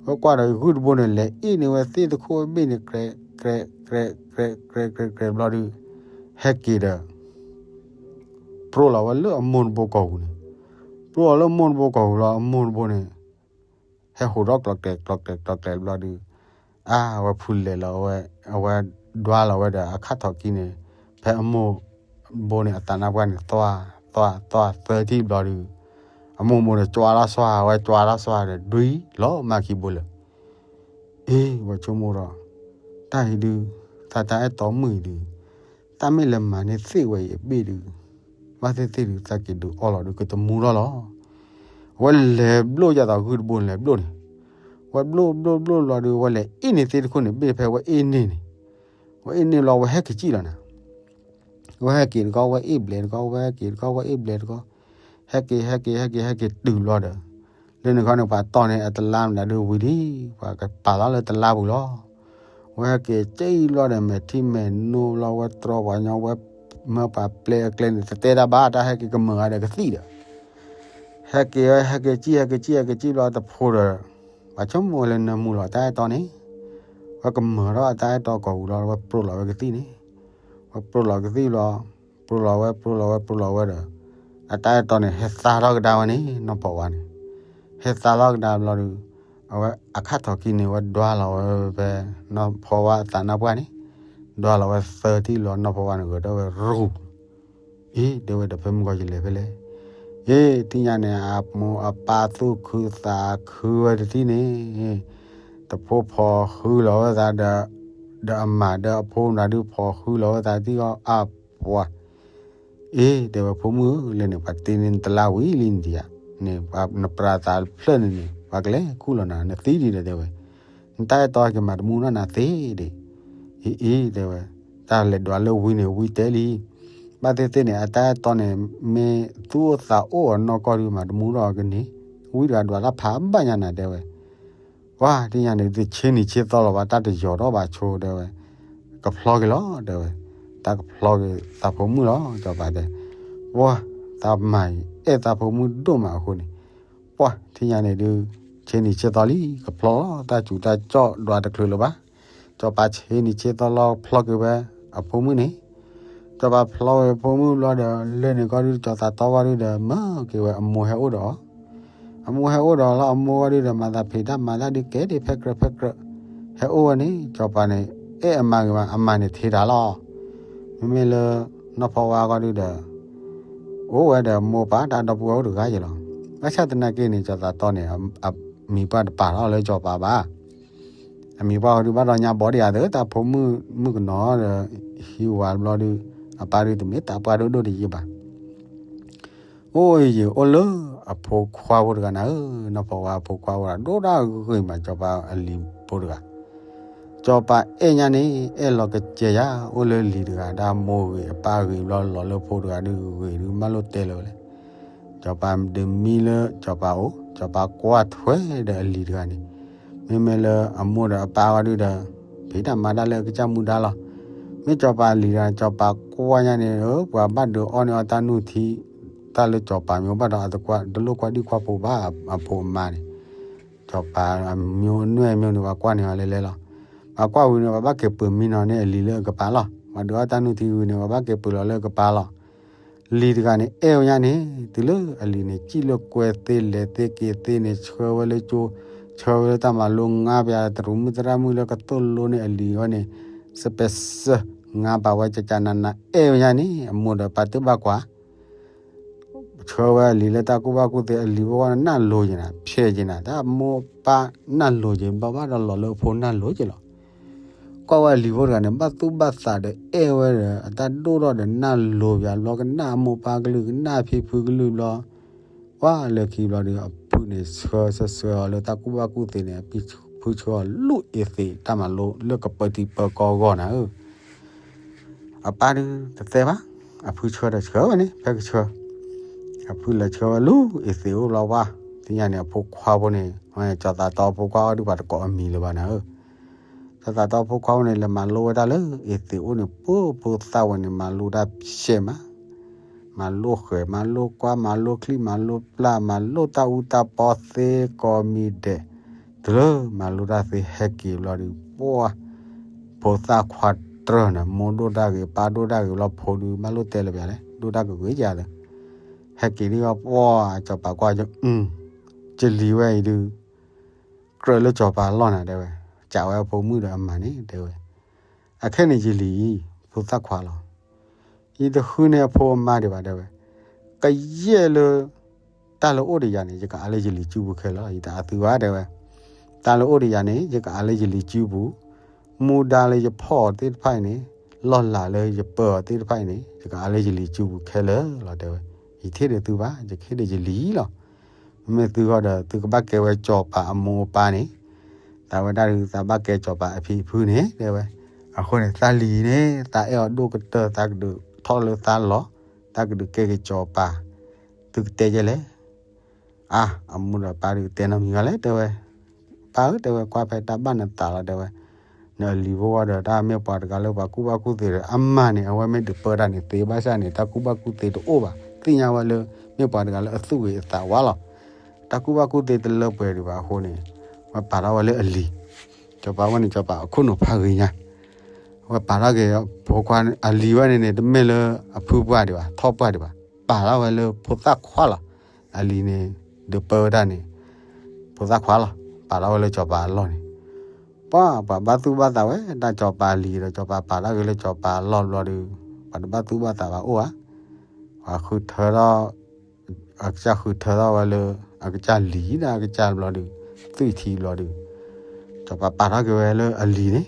ဝဲကွၢ်ဒီးဂုၢ်တဘိန့ၣ် လဲၤအ့ၣ်န့ၢ်ဝဲသ့ၣ်တခိၣ်အဘ့ၣ်န့ၣ် ကြဲး ကြဲး ကြဲး ကြဲး ကြဲး ကြဲးဘျီဒုး, ဟဲက့ၤဒီး ပြိလီၤဝဲလၢအမိၢ်တဘိကီၢ်ပူၤန့ၣ်, ပြိလီၤလၢအမိၢ်တဘိကီၢ်ပူၤလီၤ အမိၢ်တဘိန့ၣ် ဟဲဟူးထီၣ်ကျီးကျဲးကျီးကျဲးကျီးကျဲးဘျီဒုး, အါ အဝဲဖုလဲၤလီၤဝဲ, အဝဲဒွါလီၤဝဲဒီးအခၣ်ထီၣ်ကံန့ၣ်, ဖဲအမိၢ်ဘိန့ၣ်အသးနါပှၢ်န့ၣ် သွၣ် သွၣ် သွၣ်သၢထံၣ်ဘျီဒုး, အမိၢ်မိၢ်န့ၣ်ကွၢ်လီၤစွါ, အဝဲကွၢ်လီၤစွါဒီး ဒွံလီၤမၢ်ခံဘိလၢာ် အ့ ဝဲဆိကမိၣ်ဒီး, တၢ်အံၤဒုး, သးတၢ်အဲၣ်တီမုၣ်အံၤဒုး, တၢ်မ့ၢ်လဲၤမၤန့ၢ်သ့ၣ်ဝဲအံၤအဘ့ၣ်ဒုး, ဘၣ်သ့ၣ်သ့ၣ်ဒုး သးက့ၤဒုးအီၣ်လီၤဒုး ကတမူထီၣ်လီၤ. အဝဲလဲၤဘျိၣ်ယသးဂုၢ်တဘိန့ၣ် လဲၤဘျိၣ်န့ၣ်, ဝဲဘျိၣ်ဘျိၣ်ဘျိၣ်ဘျီဒုး ဝဲလဲၤအ့ၣ်န့ၢ်သ့ၣ်တခိၣ်န့ၣ် ဘ့ၣ်ဖဲဝဲအ့ၣ်န့ၢ်န့ၣ်, ဝဲအ့ၣ်န့ၢ်ဘျီ ဝဲဟဲက့ၤစံၣ်လီၤနၤ ဝဲဟဲက့ၤတကီၢ် ဝဲအ့ၣ်ဘျဲးတကီၢ် ဝဲဟဲက့ၤတကီၢ် ဝဲအ့ၣ်ဘျဲးတကီၢ်, ဟဲက့ၤ ဟဲက့ၤ ဟဲက့ၤ ဟဲက့ၤတုၤဘျီဒီး, လၢန့ၣ်ခီန့ၣ် ပှၤတီၢ်န့ၢ်အတလါမနုၤဒုးဝံၤဒံး ပှၤကပာ်လီၤလၢတလါပူၤလီၤ. ဝဲဟဲက့ၤစံၣ်ဘျီဒီး မဲာ်ထံမဲာ်နိဘျီ ဝဲတြီပှၤညီ ဝဲမၢပှၤပျဲအကျဲန့ၣ် တတဲတၢ်ဘၣ် တၢ်ဟဲက့ၤကမၢၢ်ဂၤဒီးကသံၣ်ဒီး ဟဲက့ၤဝဲ ဟဲက့ၤစံၣ် ဟဲက့ၤစံၣ် ဟဲက့ၤစံၣ်ဘျီတဖိဒီး, ပှၤဆိကမိၣ်ဝဲလၢနၢမူလီၤတၢ်အဲၣ်တီန့ၣ်, ဝဲကမၢၢ်ထီၣ်အတၢ်အဲၣ်တီကီၢ်ပူၤလီၤ ဝဲပြိလီၤဝဲကသံၣ်န့ၣ်, ဝဲပြိလီၤကသံၣ်ဘျီ, ပြိလီၤဝဲ ပြိလီၤဝဲ ပြိလီၤဝဲဒီး, အတၢ်အဲၣ်တီန့ၣ် ဟဲသါထီၣ်ကဒါဝဲန့ၣ် နီၢ်ဖီဝါန့ၣ်, ဟဲသါထီၣ်ကဒါဘျီဒုး, အဝဲအခၣ်ထီၣ်ကံန့ၣ် ဝဲဒွါလီၤဝဲဖဲ, နီၢ်ဖီဝါအသးနါပှၢ်န့ၣ်, ဒွါလီၤဝဲသၢထံၣ်လီၤ နီၢ်ဖီဝါန့ၣ် ဂဲၤထီၣ်ဝဲရူၤ အ့ တဲဝဲဒီး ဖဲမုၢ်ဂီၤယလဲၤဖဲလဲၣ်, အ့ ထံၣ်ညါန့ၣ် အမိၢ်အပၢ်သူၣ်ခုသးခုဝဲတထံၣ်န့ၣ်, တဖိဖီၣ်ဃုလီၤဝဲသးဒီး, ဒီးအမၤဒီးအဖိမနုၤဒုး ဖီၣ်ဃုလီၤဝဲသးတထံၣ်အီၤ အါပှၤ အ့ တဲဝဲ ဖိမုၣ်ဧၢ လၢန့ၣ် ပှၤတ့န့ၢ်နတလါဝံၤလံနဒံးဧါ, န့ၣ် နပြးသးဖျၢၣ်န့ၣ်န့ၣ် ပှၤကလဲၤခူၣ်လီၤနၤ နသံဒံးဒီး တဲဝဲ, နတၢ်အဲၣ်တီကမၤတမူနီၢ်နၤသ့ဒံး, အ့ အ့ တဲဝဲ, တၢ်လဲၤဒွးလၢဝံၤန့ၣ် ဝံၤတဲလံ, ဘၣ်သ့ၣ်သ့ၣ်န့ၣ် အတၢ်အဲၣ်တီန့ၣ် မ့ၢ်သူၣ်အိၣ်သးအိၣ်အီၤနီၢ်ကီၢ်ဒုး မၤတမူထီၣ်ကန့ၣ်, ဝံတဂၤဒွးတၢ်ဖးဘၣ်ညါနၤ တဲဝဲ ပှၤ ထံၣ်ညါန့ၣ် တဆ့နံၤဆ့သီလီၤဘၣ် တၢ်တယီၤထီၣ်ဘၣ်ဆိ တဲဝဲ, ကဖျီက့ၤလီၤ တဲဝဲ, တၢ်ကဖျီက့ၤသးဖိမုၣ်လီၤ စီၤပၤတဲ, ပှၤ သးမၤအံၤ အဲၣ်သးဖိမုၣ်ဒိၣ်မးအဃိန့ၣ်, ပှၤ ထံၣ်ညါန့ၣ်ဒုး, ဆ့နံၤဆ့သီလံ ကဖျီလီၤ တၢ်စူၤတၢ်ကၠီၣ်ဒွးတချုးလၢၤဘၣ်, စီၤပၤဆ့နံၤဆ့သီလီၤဖျီက့ၤဝဲ, အဖိမုၣ်န့ၣ် စီၤပၤဖျီဝဲအဖိမုၣ်ဘျီဒီး လၢန့ၣ်ကီၢ်ဒုး စီၤသးတီကီၢ်ဒုးဒီး မၢက့ၤဝဲအမိၢ်ဟဲအိၣ်ဒီးအီၤ, အမိၢ်ဟဲအိၣ်ဒီးလီၤ အမိၢ်ဝဲဒုးဒီး မၤသးဖံးတၢ်မၤတၢ်ဒုးကဲဒံးဖဲကြၢးဖဲကြၢး, ဟဲအိၣ်ဝဲန့ၣ် စီၤပၤန့ၣ် အဲၣ်အမါဂ့ၤမး အမါန့ၣ်ထံးတၢ်လီၤ, မ့မ့ၢ်လၢ နီၢ်ဖီဝါကီၢ်ဒုးဒီး အိၣ်ဝဲဒီးမိၢ်ပၢ်တၢ်ဒီပုၢ်ဝဲၢ်အိၣ်တဂၤယဲလီၤ, ဘၣ်ဆၣ်သနာ်က့န့ၣ် စီၤသးတီန့ၣ် အမံၤပှၢ်တပာ်ထီၣ်လၢစီၤပၤဘၣ် အမံၤပှၢ်ဝဲဒုးဘၣ်ဒီးညါဘီဒံးဧါသၢ တၢ်ဖိမုၣ်မုၣ်ကနီၤဒီး ဟံးဝၤတဘျီဒုး အပၢ်ဒုးတမ့ၢ်တၢ်ပှၢ်ဒိၣ်ဒိၣ်တယံာ်ဘၣ်. အိၣ်ယံာ်အိၣ်လၢအဖိခွါဖိတဂၤနၤဧၢ, နီၢ်ဖီဝါအဖိခွါဖိတဂၤ ဒိၣ်ဒၣ်ဂ့ၤမး စီၤပၤအလံၤဖိတဂၤ စီၤပၤအဲၣ်ညါန့ၣ် အဲၣ်လီၤကစဲၤယါ အိၣ်လၢလံၤတဂၤ ဒၣ်မိၢ်ဂ့ၤအပၢ်ဂ့ၤဘျီလီၤလၢဖိတဂၤဒုးဂ့ၤဒုး မၢလိာ်တဲလၢၤဝဲလဲၣ်. စီၤပၤဒုးမံလၢစီၤပၤအိၣ် စီၤပၤကွၢ်ထွဲဒီးအလံၤတဂၤန့ၣ် မ့မ့ၢ်လၢအမိၢ်ဒီးအပၢ်ဝဲဒုးဒီး ဖံးတၢ်မၤတၢ်လၢအကစၢ်မူဒါလီၤ. မ့ၢ်စီၤပၤအလံၤတဂၤ စီၤပၤကွၢ်ညါန့ၣ် ပှၤဘၣ်ဒုးအီၣ်န့ၢ်အီၣ်တၢ်နုၢ်ထံ တၢ်လၢစီၤပၤမ့ၢ်ဘၣ်ဒီးအတကွၢ်တလိၣ်ကွၢ်ဒံၣ်ကွၢ်ဖိဘၣ်အဖိအမါန့ၣ် စီၤပၤအမံၤအနွဲၣ်မ့ၢ်န့ၣ် ပှၤကွၢ်န့ၢ်အီၤလဲၤလဲၤလီၤ. ပှၤကွၢ်ဝံၤန့ၣ် ပှၤဘၣ်က့ၤပၢၤမံနီၤန့ၢ်အလံၤလၢအကပၤလီၤ. ပှၤဒုးအီၣ်တၢ်နုၢ်ထံဝံၤန့ၣ် ပှၤဘၣ်က့ၤပၢၤလီၤလၢအကပၤလီၤ. လံၤတဂၤန့ၣ် အဲၣ်ဝဲညါန့ၣ် တုၤလၢအလံၤန့ၣ် စံၣ်လၢကွဲသ့လဲၤသ့က့ၤသ့န့ၣ် ဆှၢဝဲလၢကၠိ ဆှၢဝဲလၢတၢ်မၤလိ ငါပှၤတရူးမုၣ်သရၣ်မုၣ်လၢကသိၣ်လိန့ၢ်အလံၤဝဲန့ၣ် စပဲးစၢ ငါပာ်ဝဲကကနန အဲၣ်ဝဲညါန့ၣ် အမိၢ်ဒီးပၢ်တဘၣ်ကွၢ် ဆှၢဝဲအလံၤလၢတၢ်ကူၣ်ဘၣ်ကူၣ်သ့ အလံၤဖိဝဲနၢ်လိၤက့ၤနၤ ဖျဲးက့ၤနၤ တၢ်မိၢ်ပၢ်နၢ်လိၤက့ၤ ဘျီဘၣ်ဒီးလီၤလၢအဖိနၢ်လိၤက့ၤလီၤ. ကွၢ်ဝဲအလံၤဖိတဂၤန့ၣ် ဘၣ်သူၣ်ဘၣ်သးဒီးအဲၣ်ဝဲဒီး အတၢ်ဒိၣ်ထီၣ်ဒီးနၢ်လိၤပၠးဘျီ ကနၣ်အမိၢ်ပၢ်ကလုၢ် ကနၣ်ဖံဖုကလုၢ်ဘျီ ပှၤလၢခံဘျီဒီး အဖုန့ၣ်ဆှၢဆှၢဆှၢအီၤလၢ တၢ်ကူၣ်ဘၣ်ကူၣ်သ့န့ၣ် အဖုဆှၢအီၤလူၢ်အ့သ့း တၢ်မၤလိလၢကပၢၤထံပၢၤကီၢ်အဂီၢ်နၤဧၢ. အပၢ်ဒုးတတဲဘၣ်, အဖုဆှၢဒီးဆှၢဝဲန့ၣ် ဖဲကဆှၢ, အဖုလဲၤဆှၢဝဲလူၢ်အ့သ့းအိၣ်ဘျီဝါ, သ့ၣ်ညါန့ၣ် အဖိခွါဖိန့ၣ် စီၤသးတီအဖိခွါအီၤဒုး ပှၤတကိးအမံၤလၢၤဘၣ်နၤဧၢ. တၢ်သးတီဖိခွါအိၣ်န့ၣ် လဲၤမၤလိဝဲဒၣ်လၢအ့သ့းအိၣ်န့ၣ် ပှၤဖိသၣ်ဝဲန့ၣ် မၤလိတၢ်ရှဲမး, မၤလိဃဲၤ မၤလိကွၢ် မၤလိချံ မၤလိပျၢ် မၤလိတၢ်အူတၢ်ပီသ့ကိးမံၤဒဲး, တုၤလၢမၤလိတၢ်သ့ဟဲက့ၤဘျီဒီး ပှၤ ဖိသၣ်ခွါတြၢၢ်န့ၣ် မိၢ်ဒိၣ်တၢ်ဂ့ၤ ပၢ်ဒိၣ်တၢ်ဂ့ၤဘျီ ဖိဒုး မၤလိတဲလၢၤဘၣ်လဲၣ် ဒိၣ်တၢ်ကကွံာ်ယၤလၢ ဟဲက့ၤဒ်အံၤ ပှၤစီၤပၤကွၢ်က အု ယလံၤဝဲအံၤဒုး ကြၢးလၢစီၤပၤအလီၢ်နၤ တဲဝဲ, ကးဝဲအဖိမုၣ်ဒီးအမါန့ၣ် တဲဝဲ, အခဲန့ၣ်ယလံၤအံၤ ဖိသၣ်ခွါလီၤ. ယတဃုန့ၢ်အဖိအမါဒံးဘၣ် တဲဝဲ, ကယဲၢ်လၢ တၢ်လၢအိၣ်ဒီးယၤန့ၣ် ယကအါလၢယလံၤစုပူၤခဲလၢာ်လီၤ. ယတအါသုဘၣ် တဲဝဲ, တၢ်လၢအိၣ်ဒီးယၤန့ၣ် ယကအါလၢယလံၤစုပူၤ, မူဒါလၢယဖီၣ်အီၤသ့ၣ်တဖၣ်အံၤန့ၣ်, လီၢ်လၤလၢယပၢအီၤသ့ၣ်တဖၣ်အံၤန့ၣ် ယကအါလၢယလံၤစုပူၤခဲလၢာ်လီၤ တဲဝဲ. ယထံၣ်ဒီးသုဘၣ် ယကဟ့ၣ်ဒီးယလံၤလီၤ. မ့မ့ၢ်သုဂီၢ်ဒီး သုကဘၣ်ကဲဝဲစီၤပၤအမိၢ်အပၢ်န့ၣ်, သးဝဲဒၣ်ဒုး သးဘၣ်ကဲစီၤပၤအဖံအဖုန့ၣ် တဲဝဲ. အဃိန့ၣ် သးလံၤန့ၣ် သးအဲၣ်အီၤဒိၣ်ကတၢၢ် သးကဒုးထီၣ်လၢသးလီၤ, သးကဒုးကဲက့ၤစီၤပၤ, သုကတဲယဲလဲၣ်. အါ အမိၢ်ဒီးပၢ်ဒုးတဲနီတမံၤဘၣ်လဲၣ် တဲဝဲ. ပၢ်ဧၢ တဲဝဲ ကွၢ်ဖဲတၢ်ဘၣ်နသးလီၤ တဲဝဲ. နအလံၤဖိဝဲဒီး တၢ်မ့ၢ်ပှၤတဂၤလၢပှၤကူၣ်ဘၣ်ကူၣ်သ့ဒီး အမါန့ၣ် အဝဲမ့ၢ်ဒုးပၢတၢ်န့ၣ် သ့ဘၣ်ဆၣ်န့ၣ် တၢ်ကူၣ်ဘၣ်ကူၣ်သ့တအိၣ်ဘၣ်. သ့ၣ်ညါဝဲလၢ မ့ၢ်ပှၤတဂၤလၢအသူၣ်ဂ့ၤအသးဝါလီၤ. တၢ်ကူၣ်ဘၣ်ကူၣ်သ့တလၢပှဲၤဒံးဘၣ်အဃိန့ၣ်, ဝဲပာ်ထီၣ်ဝဲလၢအလံၤ, စီၤပၤဝဲန့ၣ် စီၤပၤအခိၣ်နူာ်ဖးဂ့ၤညါ ဝဲပာ်ထီၣ်က့ၤဖိခွါ အလံၤဝဲန့ၣ်န့ၣ် တမ့ၢ်လၢအဖုပှၢ်ဒံးဘၣ် ထီၣ်ပှၢ်ဒံးဘၣ်, ပာ်ထီၣ်ဝဲလၢဖိသၣ်ခွါလီၤ. အလံၤန့ၣ် ဒုးပၢဝဲဒၣ်န့ၣ် ဖိသၣ်ခွါလီၤ. ပာ်ထီၣ်ဝဲလၢစီၤပၤအလီၢ်န့ၣ်, ပှၤ ပှၤဘၣ်သူၣ်ဘၣ်သးဝဲဒၣ်စီၤပၤအလံၤဒီး စီၤပၤပာ်ထီၣ်က့ၤလၢစီၤပၤအလီၢ်ဘျီဒီး ပှၤတဘၣ်သူၣ်ဘၣ်သးဘၣ်အိၣ်ဧါ. ပှၤဃုထၢထီၣ် အကစၢ်ဃုထၢထီၣ်ဝဲလၢ အကစၢ်လံၤဒၣ်အကစၢ်ဘျီဒီး သွံၣ်ထံဘျီဒီး စီၤပၤပာ်ထီၣ်က့ၤဝဲလၢအလံၤန့ၣ်,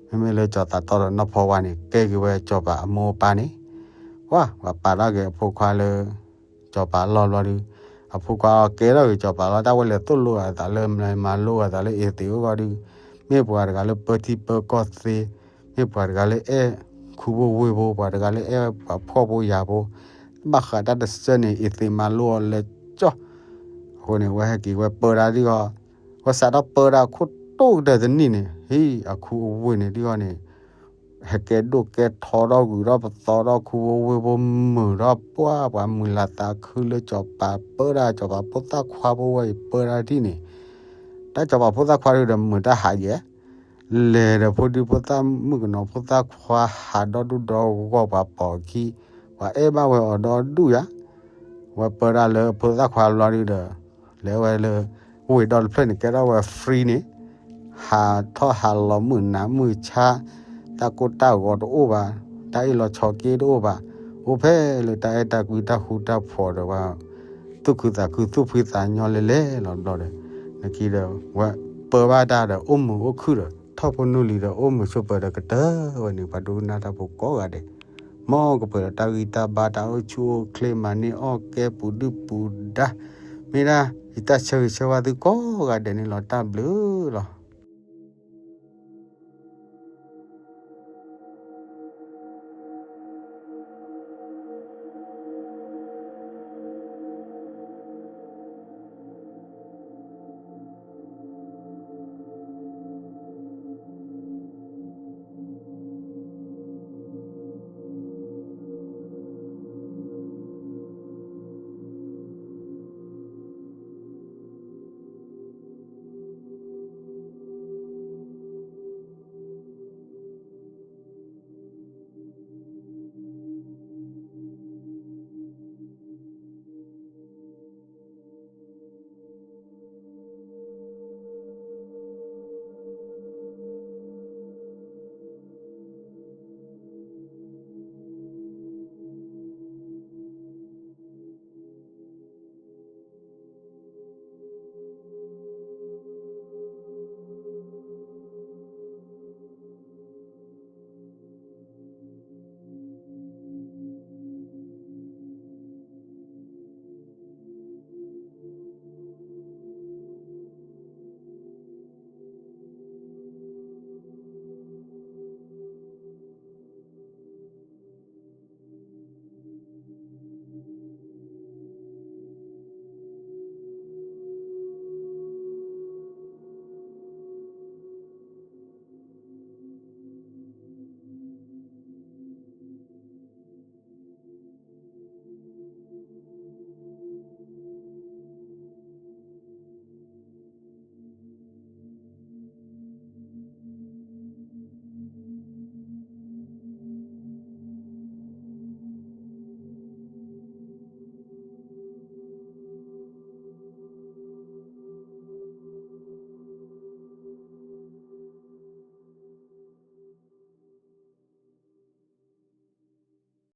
မ့မ့ၢ်လၢစီၤသးတီဒီးနီၢ်ဖီဝါန့ၣ် ကဲက့ၤဝဲစီၤပၤအမိၢ်အပၢ်န့ၣ်, ပှၤ ပှၤပာ်ထီၣ်က့ၤအဖိခွါလၢ စီၤပၤအလီၢ်ဘျီဒီး အဖိခွါကဲထီၣ်က့ၤစီၤပၤလီၤ. တၢ်ဝဲလဲၤသိၣ်လိအသးလၢ မၤလိအသးလၢအ့သ့းအဂီၢ်ဒီး မ့ၢ်ပှၤတဂၤလၢပၢထံပၢကီၢ်သ့, မ့ၢ်ပှၤတဂၤလၢအဲၣ်ခူဖိဝ့ၢ်ဖိ, ပှၤတဂၤလၢအဲၣ်ပှၤဖှီၣ်ဖိယာ်ဖိ, ဘၣ်ဃးတၢ်တဆၢန့ၣ် အ့သ့းမၤလိအီၤလၢကၠီ. အဃိန့ၣ် ဝဲဟဲက့ၤဝဲပၢတၢ်ဒ်အံၤ, ဝဲစးထီၣ်ပၢတၢ်အခိၣ်တိၢ်ကတၢၢ်တနံၣ်န့ၣ် ဟံၣ် အခူအဝ့ၢ်န့ၣ်ဒ်အံၤန့ၣ် ဟဲကဲဒိၣ်ကဲထီထီၣ် ဂုၤထီၣ်ပသီထီၣ် ခူဖိဝ့ၢ်ဖိမုာ်ထီၣ် ပှၤ ပှၤမုာ်လၤသးခုလၢစီၤပၤပၢတၢ် စီၤပၤဖိသၣ်ခွါဖိဝဲအံၤပၢတၢ်ထံၣ်န့ၣ်, တၢ်စီၤပၤဖိသၣ်ခွါဒုးဒီးမုာ်တၢ်ဟးယဲၢ် လဲၤဒီးဖိဒံဖိသၣ်မုၣ်ကနီၤဖိသၣ်ခွါ ဟးဒီဒူၣ်ဒီဂီၢ်ပှၤပိာ်အခံ, ပှၤအဲၣ်ဘၣ်ဝဲအီၤဒီဒူၣ်ယါ. ဝဲပၢတၢ်လၢဖိသၣ်ခွါဘျီဒုးဒီး လဲၤဝဲလၢ ဝ့ၢ်ဒီတဖျၢၣ်န့ၣ် ကဲထီၣ်ဝဲ free န့ၣ်, ဟးထီၣ်ဟးလီၤမုာ်နးမုာ်ဆါ, တၢ်ကိၢ်တၢ်ဂီၤတအိၣ်ဘၣ်, တၢ်အ့ၣ်လိာ်ဆိးက့တအိၣ်ဘၣ်, အိၣ်ဖဲလၢတၢ်အဲၣ်တၢ်ကွံတၢ်ဃူတၢ်ဖိးဒီးဝဲ သူၣ်ခုသးခု သူၣ်ဖှံသးညီလဲၤလဲၤလီၤဘျီဒီး နက့ဒီး ဝဲပၢဘၣ်တၢ်ဒီး အိၣ်မုာ်အိၣ်ခုၣ်ဒီး ထီၣ်ဖိနုၢ်လံၤဒီး အိၣ်မုာ်ဆိးပၢၤဒီးကတၢၢ်ဝဲန့ၣ် ပှၤဒိကနၣ်တၢ်ဖိကိးဂၤဒဲး, မ်ကပှဲၤဒီးတၢ်ဂံၢ်တၢ်ဘါ တၢ်အိၣ်ဆူၣ်အိၣ်ချ့ မၤန့ၢ်အီၣ်ကဲ ပူၤဒုၣ်ပူၤဒါ, မ့ၢ်ဒၣ် ယတၢ်ဆၢဂ့ၤဆၢဝါသုကိးဂၤဒဲးန့ၣ်လီၤ. တၢ်ဘျုးလီၤ.